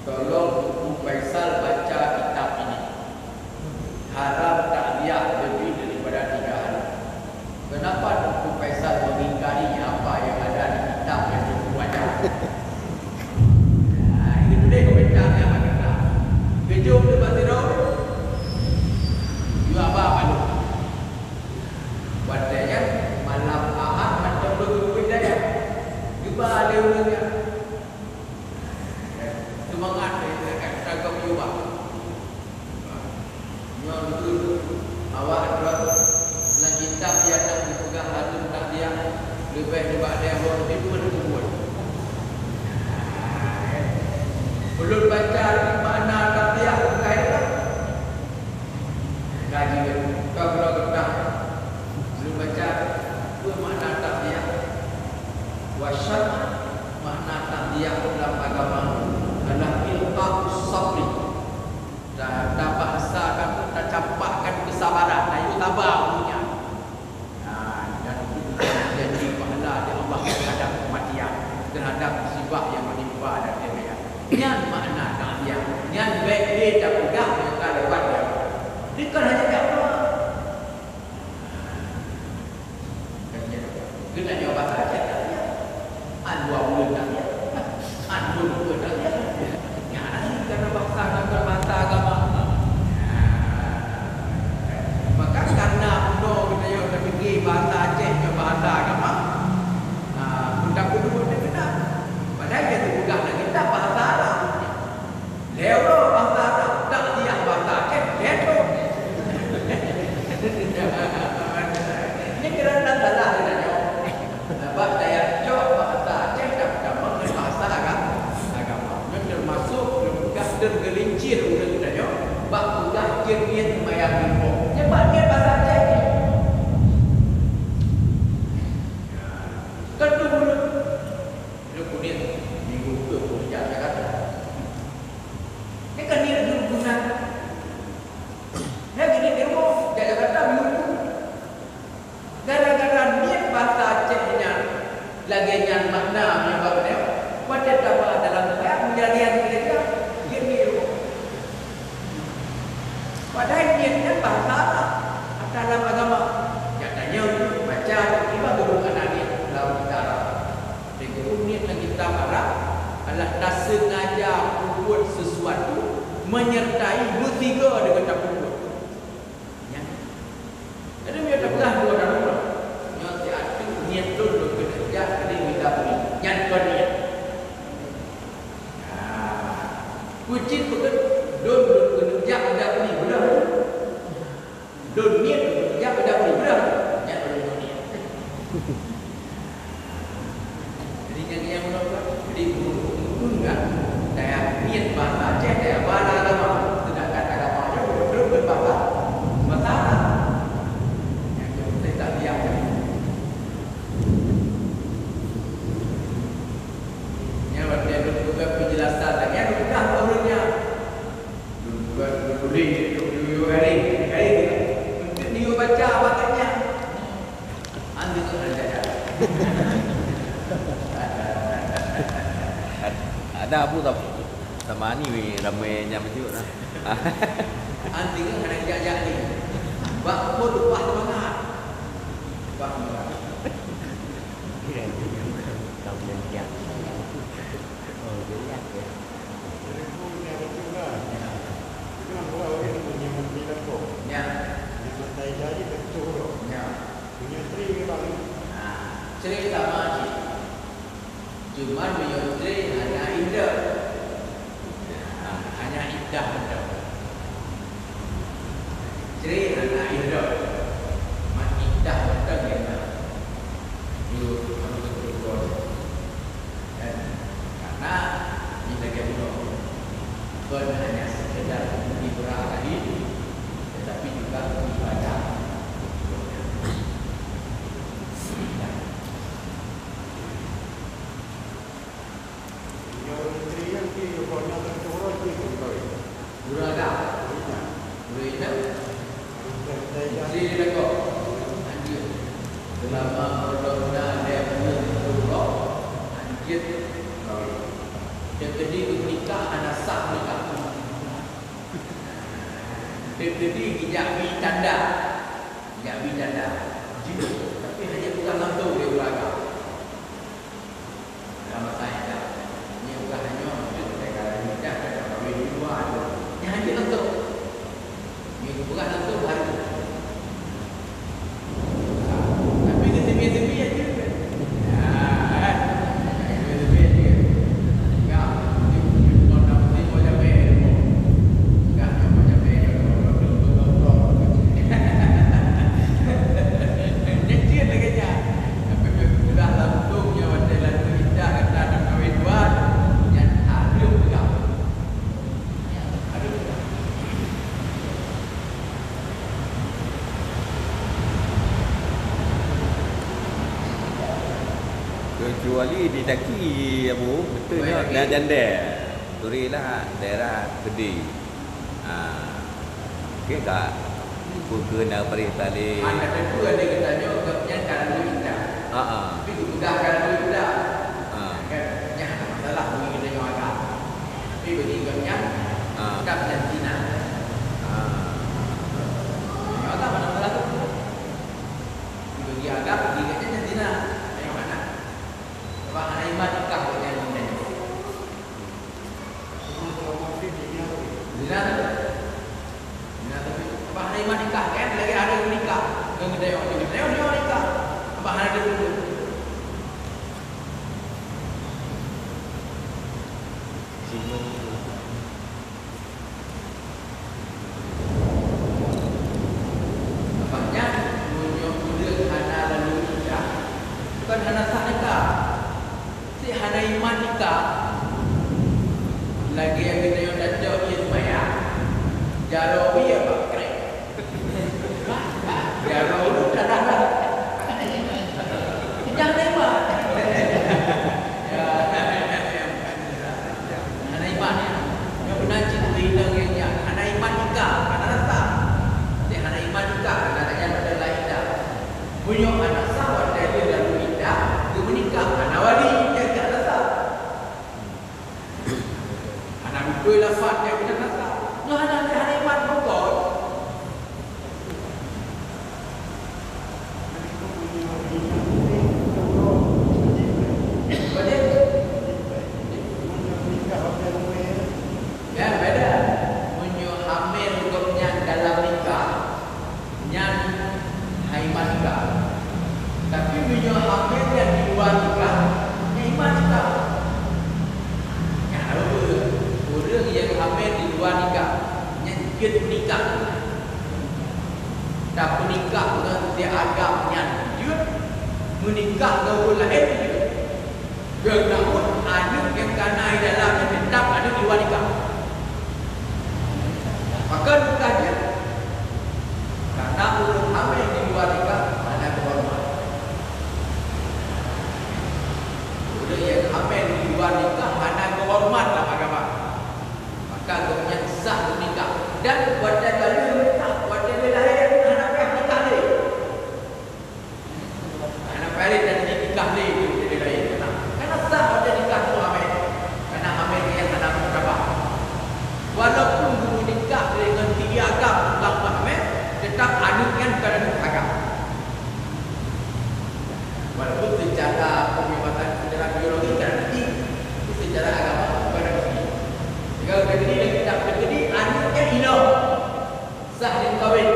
Tolong Teungku Faisal baca kitab ini. Haram takziah lebih daripada tiga hari. Kenapa Teungku Faisal mengingkari apa yang ada di kitab yang Teungku baca? Nah, ini tulis komentar nyan bak kitab. Keujeuet tu bak sidroe. Yue haba bak lôn. Watée nyan malam Ahad mantong lôn geupeuet dayah. Geuba lé ureuëng nyan. Seumangat lé gata keu peuyumbang. Nyoe dikeue awak droe lam kitab nyang na geupeugah hareuem takziah leubeh nibak lhée uroe di peuet buleuen. Ulôn baca makna takziah bukai deungon. Kaji, ka keudroe geupeugah. Ulôn baca peue makna takziah. Wa syar'an, makna takziah dalam agama adalah ilqa'us sabri. Ta-, tabahsakan, tacampakkan kesabaran, tayue saba ureuëng nyan. Nah, dan itu janji pahala dari Allah terhadap kematian, terhadap musibah yang menimpa dan demikian. Nyan makna takziah. Nyan bék lé tapeugah nyang ka lewat nyan. Dikon hanya jak pulang. Geutanyoe basa Aceh takziah. An dua buleuen takziah. An dua Bahasa Arab, takziah bahasa Aceh, gèt. Nyan keunan salah geutanyoe. Sabab tajak cok bahasa Aceh tapeutama ngon bahasa aga-, agama. Nyan teumasok neupeugah dan geulincir ureueng geutanyoe bak peugah jeuet niet seumayang limong. Nyan bak niet bahasa Aceh. Kan tu ureueng. Lôn keuneuk minggu keu peungeujak Jakarta. Nyan ka niet lôn guna. Nyan keuneuk di rumoh, jak Jakarta minggu keu. Gara-gara niet bahasa Aceh nyan, lagèe nyan makna meunyoe bak geutanyoe, watèe taba dalam seumayang, meunyo lagèe nyan geureuja, jeuet niet rumoh. Padahai niet nyan bahasa Arab, ata lam agama. Jak tanyong, baca, tiba guru hana niet lam kitab Arab. Teungku niet lam kitab Arab adalah taseungaja peubuet sesuatu menyertai meusigo deungon tapeubuet. Nyan. Jadi, meunyoe tapeugah dua tamu, nyoe siat teuk niet lôn, lôn keuneuk jak keudéh mita bri. Nyan kon niet. Nah, peucit peugét, lôn, lôn keuneuk jak mita bri, beudôh. Lôn niet, lôn keuneuk jak mita bri, beudôh. Nyan baru lôn niet. Jadi, nyang, nyang ulôn buet, jadi, ureueng-ureueng kan, daya niet bahasa Aceh, daya bala agama, sedangkan agama nyoe beutôi-beutôi beubahasa bahasa Arab. Nyang keu saya tak lihat. Nyang watèe lôn peugah penjelasan lagèe nyan, peugah ureueng nyan. Lôn buet, lôn tuléh, lôn yue garéh, garéh. Untuk yue baca bak gobnyan. Anti tu hana jaga. Ada Abu sama, sama ni weh, ramai nyang bacut lah. Anti tu hana jak-jak ni. Bak pun leupah semangat. Leupah semangat. Kau jangan. Oh, jelas ya. Seribu lima ratus lah. Ya. Cuma orang orang punya mesti lekong. Ya. Yang masa jadi betul tu. Ya. Punya tri ke bang? Ha, tri sama cit. Cuma meunyoe tri hana iddah. Ha, hana iddah mantong. Tri hana iddah. Mat iddah mantong ya. Yuk, kamu betul-betul. Dan karena di bagian bunoe bukan hanya sekedar ibrah tadi, tetapi juga ibadah. Gurada. Gurada. Istri lakoe, anjeut. Seulama ulôn na lhèe buleuen keudroe, anjeut kawin. Teukeudi geumeuningka hana sah nikah. Teukeudi geujak bi tanda. Geujak bi tanda. Jeuet, tapi hana peugah langsông lé ureueng agam. Dalam masa iddah. Nyoe bukan hanya untuk negara Indonesia, tapi kawin di luar tu. Nyan hanya untuk. Nyoe bukan untuk baru. Tapi ke sini-sini aja. Ya, kan? Ke sini-sini aja. Ya, ini bukan nama sih, mau jamé. Enggak, mau jamé. Nyan cit lagèe nyan. Tapi bila langsung nyoe watèe langsung iddah gata dan kawin dua, nyan hareuem peugah. Hareuem peugah. Kecuali di Taki, Abu, betul nyoe, na jandèe. Turi lah daerah Keudi. Ha. Okey, ka. Buku na beri tali. Ada tentu ada kita nyoe, gobnyan kan ada kita. Ha, ha. Tapi dipeugah kan ada kita. Ha. Kan? Nyan masalah bagi kita nyoe agak. Tapi bagi gobnyan, ha, tetap jantina. Ha. Nyoe agak mana masalah tu? Tapi bagi agak, bagi gobnyan jantina. Nyoe mana? Sebab hana iman nikah gobnyan nyoe. Zina tu. Zina tapi, abah hana iman nikah, kan? Lagi ada yang nikah. Ngon geutanyoe, ngon geutanyoe, nyoe nikah. Abah hana ada dulu. Singgung tu. Hana, hana iman bukon. Beda. Ya, beda. Meunyoe hamil gobnyan dalam nikah, nyan hai iman nikah. Tapi meunyoe hamil nyan di luwa nikah, nyan iman nikah. Nyan ureueng, ureueng nyang hamil di luwa nikah, nyan jeuet nikah. Tapeunikah ngon si agam nyan jeuet, meunikah ngon ureueng laén jeuet. Deungon aneuk nyang ka na di dalam nyan teutap aneuk di luwa nikah. Pakon nikah jeuet? Karena ureueng hamil di luwa nikah hana geuhoreumat. Ureueng nyang hamil di luwa nikah hana geuhoreumat lam agama. Maka gobnyan sah nikah. Dan watèe ka lheueh nikah, watèe lheueh lahé, hana payah nikah lé. Hana payah lé dan nikah lé, jadi laén. Karena sah watèe nikah tu hamil. Karena hamil nyan hana muktabah. Walaupun geumenikah lé ngon si agam tukang peuhamil, teutap aneuk nyan bukan aneuk agam. Walaupun secara pengobatan, secara biologi kan aneuk, tapi secara agama bukan aneuk. Jika aneuk lagi tak terjadi, aneuk nyan inong. Sah dimeukawen.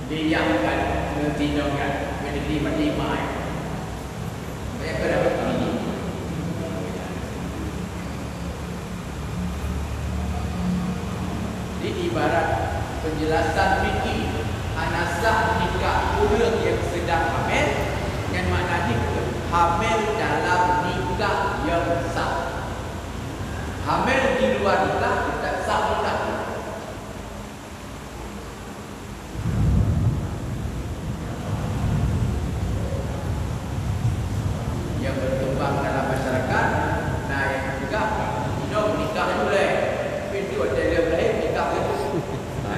Didiamkan, neutinongkan, meudiri mati mai. Banyak keuh dapat ini. Di ibarat penjelasan fikih, hana sah nikah ureueng nyang sedang hamil, nyan makna jih hamil dalam nikah nyang sah. Hamil di luwa nikah, teutap sah nikah. Nyang berkembang dalam masyarakat, na nyang peugah, "Inong nikah dulu lé." Tapi tu ada yang lain nikah dulu. Nah,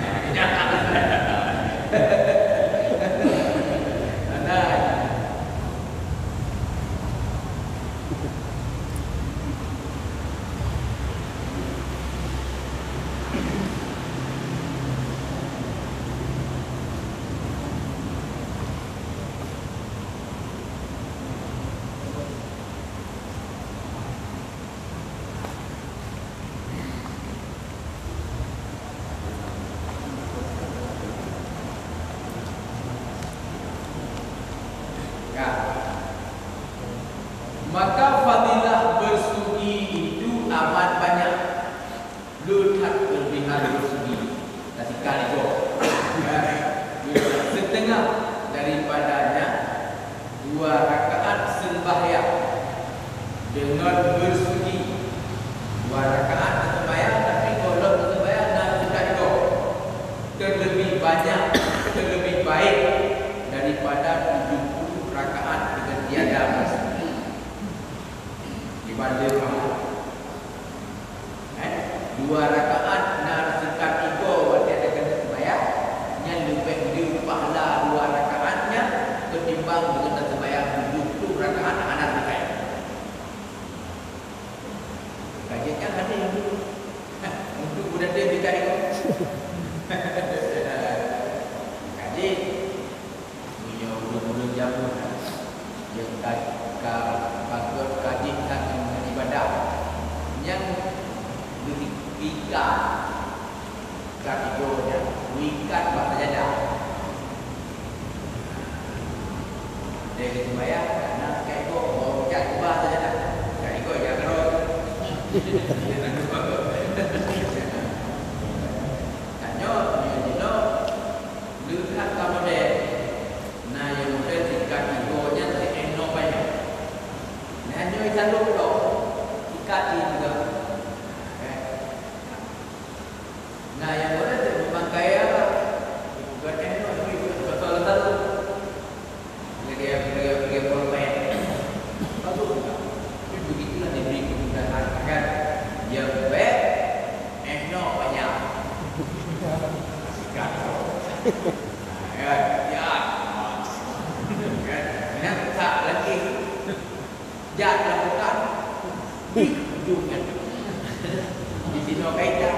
Ya. Maka fadilah bersugi itu amat banyak. Le that keulebihan bersugi. Tasikat igoe. Ya. Setengah daripadanya dua rakaat sembahyang deungon bersugi. Dua rakaat sembahyang, tapi gohlom sembahyang na tasikat igoe. Terlebih banyak, terlebih baik daripada tujuh puluh rakaat dengan tiada bersugi. Dibanding Eh, dua rakaat na tasikat igoe watèe teukeunong seumayang, nyan leubeh le pahala dua rakaat nyan keutimbang deungon taseumayang tujoh ploh rakaat hana tasikat. Kaji nyan hadis untuk, untuk budak dia tasikat igoe. Kaji. Meunyoe ureueng-ureueng jameun nyang ka, ka, ka geutanyoe that ngon ibadah, nyang geuikat ka tigo nyan, geuikat bak sajadah. Lheuh geuseumayang, na sikat igoe, bak sajadah, ikat bak sajadah. Sikat igoe, jak keudroe. Tanyoe, meunyoe jinoe, Leukat ka model. Na nyang model sikat igoe nyan siéh noe panyang. Nyan nyoe isalôh lom. Sikat igoe. Eh. Na nyang model siéh peumakaian. Bukan éh noe, tapi beutôi-beutôi salôh. Lagèe, lagèe, lagèe polpet. Bagus juga. Tapi begitulah diberi kemudahan, kan? Dia bebek, eh, no, banyak. Sikat. Kan? Ya. Kan? Nak tak lagi. Jak lakukan. Di ujung kan. Di sini kaitan.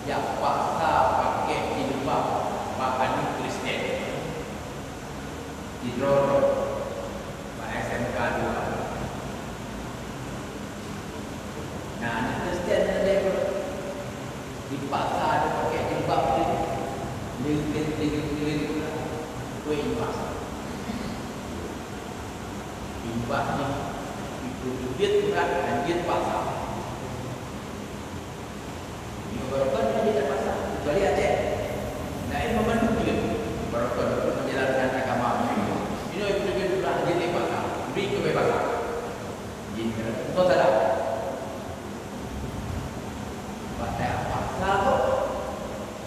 Paksa pakai jilbab bak aneuk Kristen. Sidroe bak S M K dua. Nah, aneuk Kristen nyan deh, dipaksa pakai jilbab tu. Leuet-leuet, leuet-leuet, kue imbas. Imbas ni, itu duit berat, lanjut paksa. Nyoe barokon nyoe di pasar, kecuali Aceh. Laén meumandum jeuet. Barokon untuk menjalankan agama. Nyoe beutôi-beutôi urang jeuet di pasar. Bri keubeubasan. Jih kena tutoe salah. Pakai paksa kok.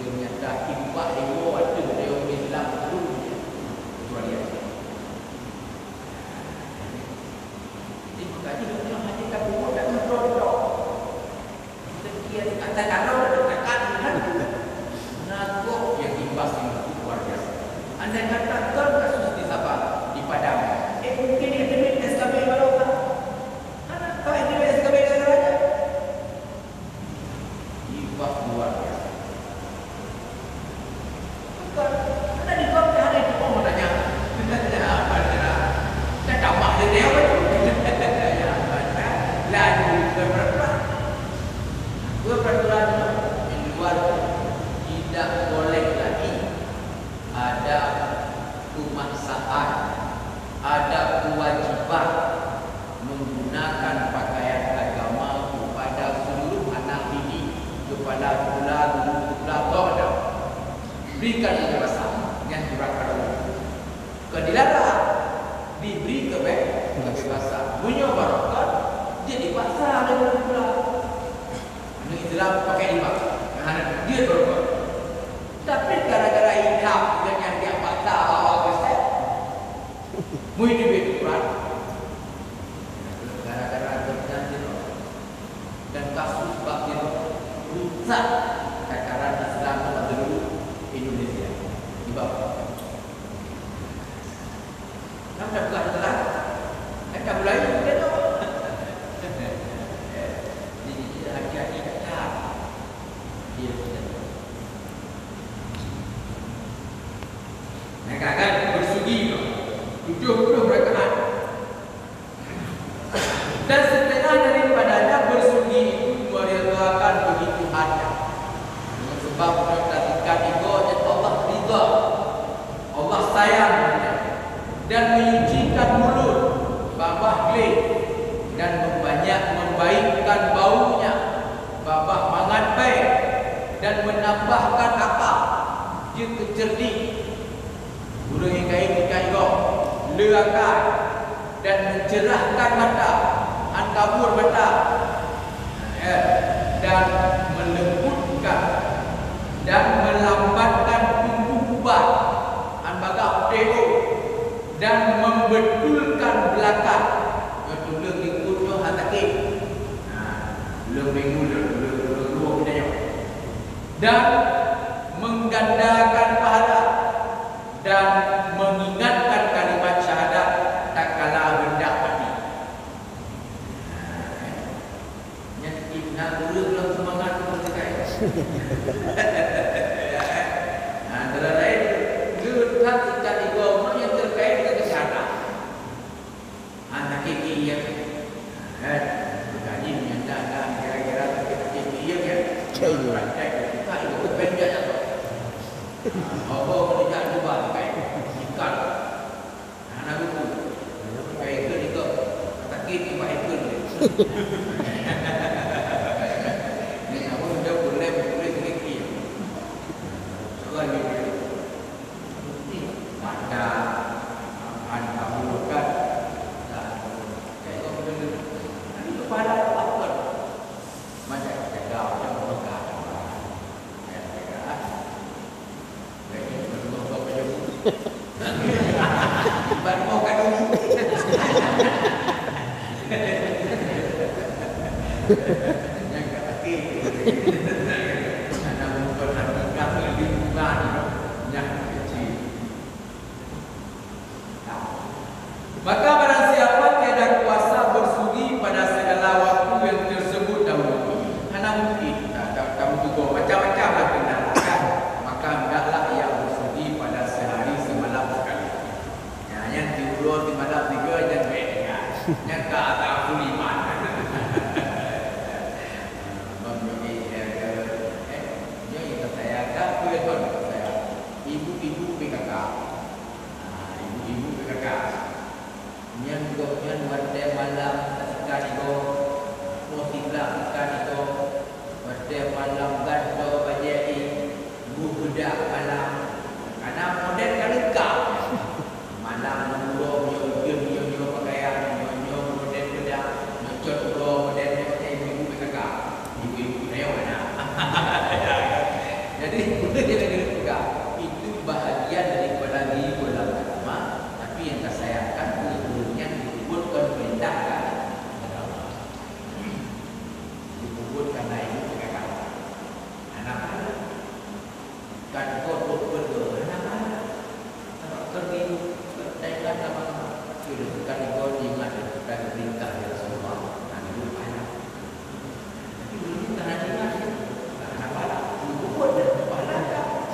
Ternyata imbak ilmu ateueh dari orang Islam dulu. Kecuali Aceh. Jadi, makanya kita hanya tak buat dan betul-betul. Demikian kata kalau dikatakan hantu, nangkok yang imbas itu luar biasa. Andai kata kon kasus di Sabang, di Padang, eh, mungkin yang demi S K B baru kan? Karena kalau yang demi S K B gara-garanya, imbas luar biasa. Bukan. Karena di bab yang ada itu, oh, tanya. Dah tambah dia, dia apa tu? Ya, baca. Lalu, bukan peraturan. Dua peraturan tu, di luar tu, tidak boleh lagi ada pemaksaan, ada kewajiban menggunakan pakaian agama kepada seluruh anak didik, kepala sekolah, guru sekolah, toh ada. Berikan kebebasan, nyan surat pada guru. Kon dilarang, diberi kebe-, kebebasan. Meunyoe barokon, dia dipaksa oleh guru sekolah. Aneuk Islam pakai jilbab. Nah, dia barokon. Tapi gara-gara ilham, dia nyan dia paksa awak Kristen. Muhyiddin bin Quran. Gara-gara Kristen dia. Dan kasus bak dia rusak tataran Islam dalam seluruh Indonesia. Sebab Nam dah peugah teulat, kan dah mulai kita tu. Jadi, kita hati-hati dah. Dia kita tu. Mereka kan bersugi tu. Tujuh puluh rakaat. Dan setengah daripadanya bersugi itu meridhakan begitu hanya. Dengan sebab menyatakan ridha dan Allah ridha. Allah sayang dan menyucikan mulut, babah gleh, dan membanyak membaikkan baunya, babah mangat baik, dan menambahkan akal, jeuet keu cerdik. Ureuëng nyang kayém ikat gob, le akai, dan mencerahkan mata, han kabur mata, ya, dan melembutkan dan melambatkan tumbuh ubat, han bagah putéh, dan membetulkan belakang. Nyoe tuleueng likot nyoe han sakét. Nah, tuleueng minggu, tuleueng, tuleueng dua kita nyoe. Dan menggandakan pahala dan mengingatkan kalimat syahadat tatkala hendak mati. Nyan na ureuëng lam seumangat tu teukai. Nah, antara lain, le that ikat igoe nyan terkait dengan kesehatan. Hana kiki ya. Eh, bukan ni menyatakan kira-kira sakit-sakit dia ya. Iya. Praktek kita itu pendek atau. Oh, tidak juga pakai. Ikan. Hana buku. Pakai itu juga. Sakit di pakai itu. Ni apa udah boleh boleh kiki. Soal ni. Mata, han kabur kan. Dan, kayak itu betul. Nanti kepala apa? Macam jaga, macam pegang. Kayak jaga. Kayak itu betul, betul, betul. Buat mau kan dulu. Yang kata, "Oke." Anak muka hati kami lingkungan, yang kecil. Maka barang siapa tiada kuasa bersugi pada segala waktu yang tersebut dahulu, hana mungkin. Nah, ka-, kamu tegur macam-macam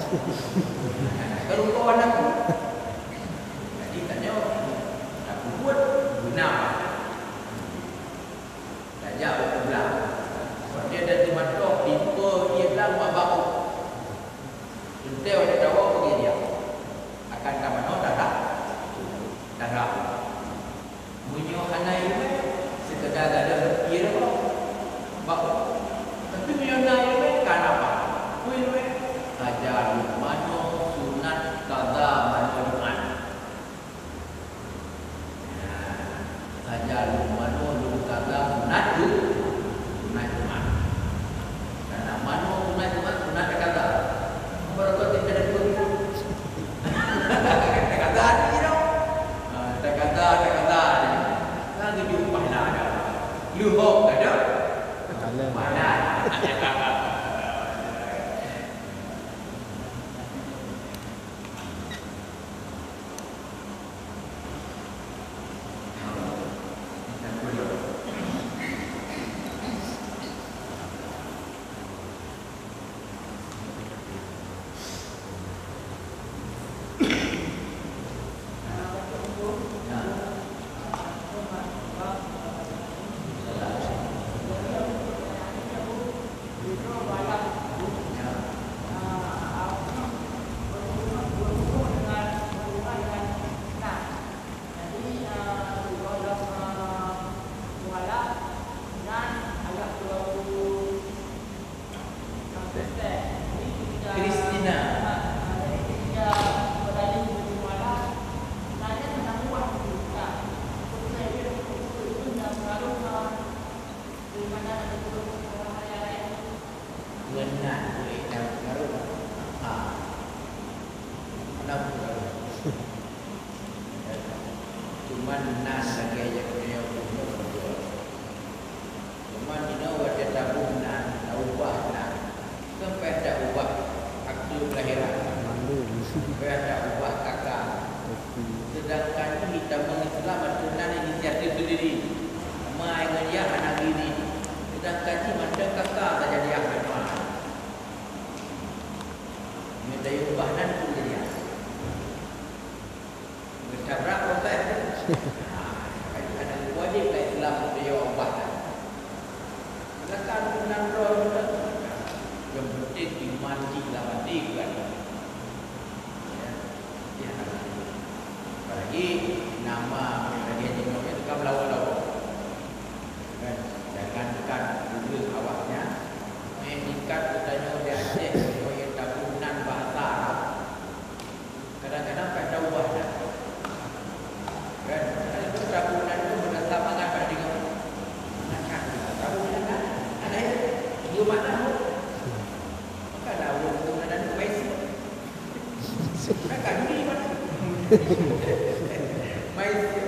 Kalau kawan aku. Jadi tanya, nak buat guna. Tajak u kiblat. Watèe dan di mantong, tipe ie blang bak bahu. Teuntèe watèe tawoe bagi dia. Akan tamanoe darah, darah. Meunyoe hana ileumèe, seukeda gadôh ie bak bahu. Tapi meunyoe na ileumèe, ka na pahala. Peue ileumèe? Sajan manoe sunat kaza manoe Jumat. Sajan lôn manoe lôn kaza sunat tu, sunat Jumat. Karena manoe sunat Jumat, sunat takaza. Apa rasa kita ada dua kita? Takaza ni tau. Ah, takaza, takaza ni. Kan tujuh pahala ada. Leuhok ada. Pahala. Pahala. Kristina. Meunan ulèe nyang meunurot. Ha. Meunan ulèe. Cuman na lagèe nyang meunyoe bunoe beutôi. Cuman inoe watèe tabông nan, taubah nan. Sampai taubah akte kelahiran. Sampai taubah K K. Sedangkan jih tamong Islam ateueh nan inisiatif sendiri. Mai ngon yah aneuk gini. Sedangkan jih mantong K K tajadiah ngon ma. Nyoe taubah nan pun jadiah. Geutabrak proses. Ha, kan ada wajib lah Islam untuk dia ubah. Silakan dengan roh kita. Yang penting iman cik dalam hati bukan. Ya. Ya. Apalagi nama lagi jinoe itu kan lawan-lawan. Kan? Jangankan dulu awaknya, eh, tingkat geutanyoe di Aceh, nyoe tabu nan bahasa Arab. Kadang-kadang payah taubah dah. Kan? Kan itu tabu nan tu beurasa mangat pada tengok. Macam tabu nan kan? Ada ya? Dua makna tu. Maka dah urut tu nan ada maisi. Kan kan duri mana? Maisi.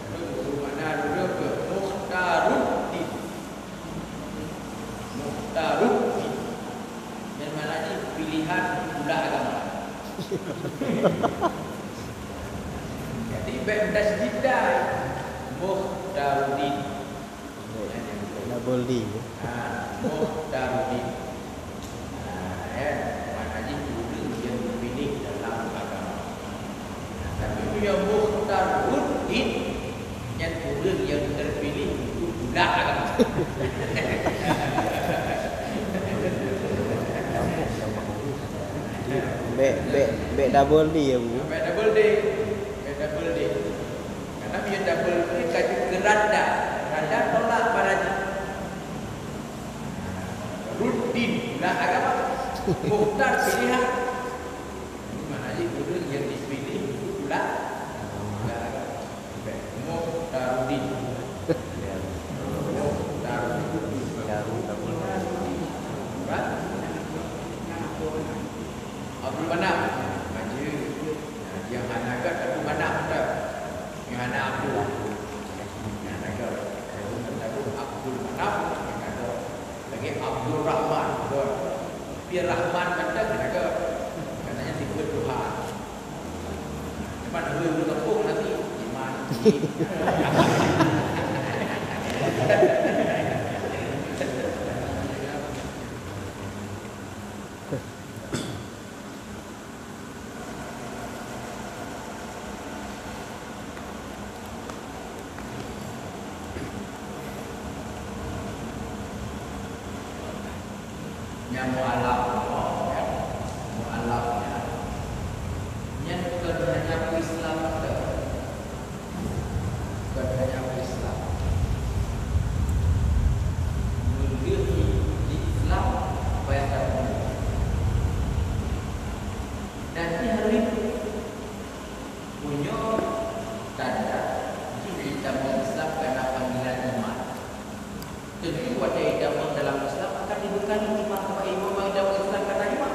Lalu guru makna dulu ke Mukhtaruddin. Mukhtaruddin. Yang mana ni pilihan pula agama. Jadi, bèk tasydid dah. Mukhtaruddin. Double D. Ha, Mukhtaruddin. Ha, ya, makna jih ureueng nyang geupiléh dalam agama. Tapi meunyoe Mukhtaruddin, nyan ureueng nyang teupiléh untuk budak agama. Bèk, bèk, bèk double D ya, Bu. Bèk double D. Bèk double D. Karena meunyoe double D ka jeuet keu randa. Randa tolak maradi. Ruddin, budak agama. Mukhtar pilihan. Ini makna jih ureueng nyang dipiléh budak, budak agama. Mukhtaruddin. Mukhtaruddin. Abdul Manaf. Maju. Nyang hana gèt Abdul Manaf dah. Nyang hana Abdul. Nyang hana gèt. Abdul Manaf, nyang hana gèt. Lagi Abdul Rahman, gèt. Tapi Rahman mantong hana gèt. Katanya tipe Tuhan. Cuman ureueng-ureueng kampung nanti iman. Nyang mualaf, ya. Mualaf, ya. Nyan bukan hanya Islam, bukan hanya Islam. Meuleueh di Islam, payah tapeugah. Dan di hari punya tanda jih itamong Islam karena panggilan iman. Tentu watée itamong dalam Islam akan dibekali iman, sebab iman itamong Islam karena iman.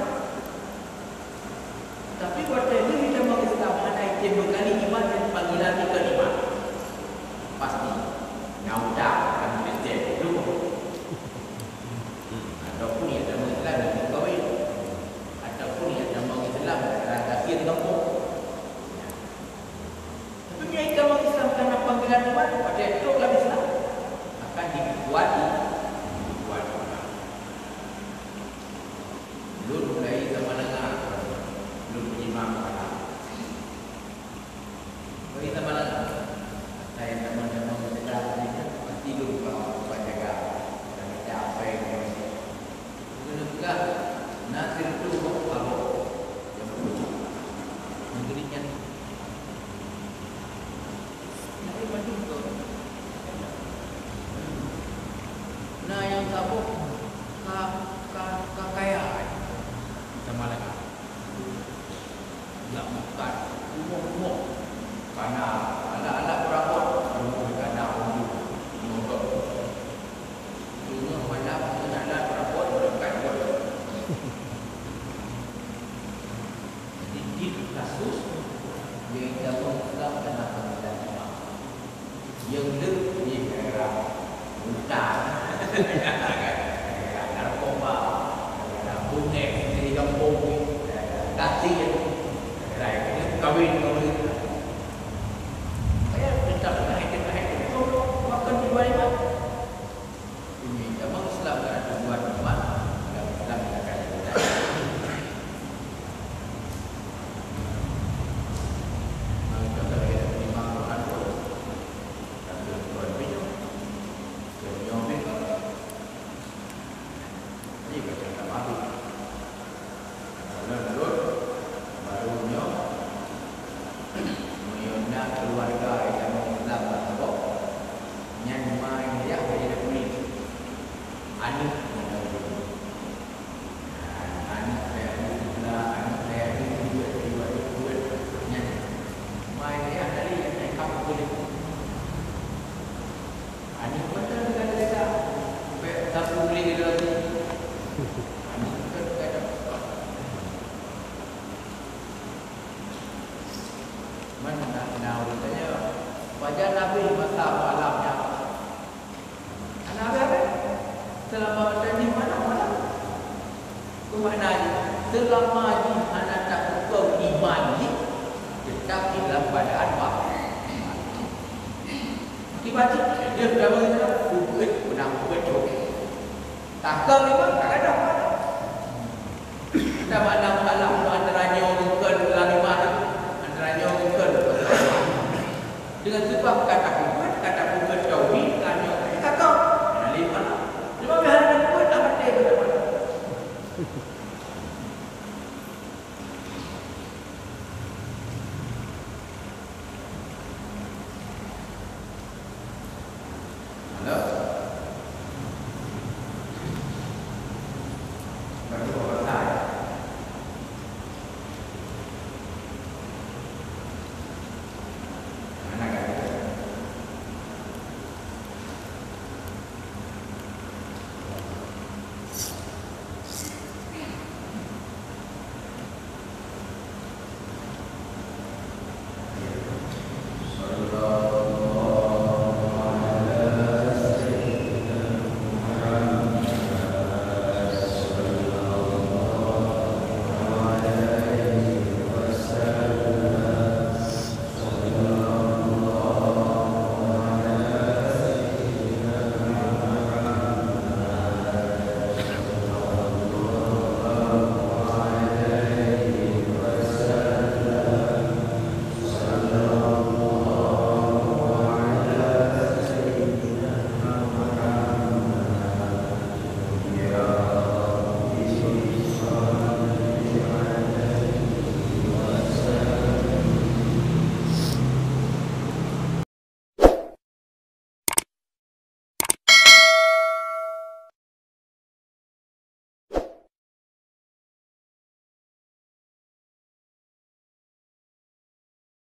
Tapi watée lheueh itamong Islam hana item bekali iman dan panggilan ikon iman, pasti na utang akan dipencet dulu. Ataupun itamong Islam di kawin, ataupun itamong Islam dalam gasien gampông. Tapi meunyoe itamong Islam karena panggilan iman, watée trok lam Islam akan dikuati, dikuati. Lôn mulai zaman langa, lôn meuimam keuhai. Mulai zaman langa, asai zaman-zaman Islam ni kan, pasti lôn ka, ka jaga, ka jaga apa yang masih. Lôn peugah, na sireutôh boh abôh. Negeri nyan. Negeri mandum tu. Na nyang saboh ka, ka, ka kaya. Sama lagak. Jak makan rumoh-rumoh. Kana, anak-anak beurabot, rumoh kana rumoh. Rumoh tu. Rumoh mana, anak-anak beurabot, beurangkat buat. Jadi, di kasus yang jauh Islam dan akan dilakukan. Yang lebih daerah hutan, daerah narkoba, daerah bungeng di kampung, daerah gasien, daerah kawin-kawin. Saya tetap naik, naik, makan di luar imam. Ini zaman Islam kan ada dua tempat, dan Islam kita akan lihat. Nah, kita akan lihat lima Quran tu. Kata Tuhan bina. Senyum bina. Ini baca tak habis. Lôn, lôn, baru nyoe, meunyoe na keuluwarga nyang Islam mantong, nyan ma nyang jak bak jalan puléh. Aneuk nyang ka lheueh. Aneuk lheueh, aneuk lheueh, aneuk lheueh, aneuk lheueh, aneuk lheueh, nyan ma nyang jak tadi nyang ka puléh. Aneuk mantong gata-gata, bèk sapeue lé lagi. Aneuk mantong gata. Man na, na ureueng tanya, pajan Nabi masa malam nyan? Hana habéh-habéh. Seulama masa jih malam-malam. Peue makna jih? Seulama jih hana tapeukoh iman jih, teutap di dalam keuadaan ma-, mati-mati. Dia sudah mengatakan, "Ubit, pernah ubit tu." Takam iman, tak ada. Sama lam salah tu antara nyoe ngon keu lam iman, antara nyoe ngon keu. Dengan sebab kata kufur, kata kufur tauhid, kata kufur takam. Nah, lima. Cuma biar ada kufur, tak mati ke depan. Halo?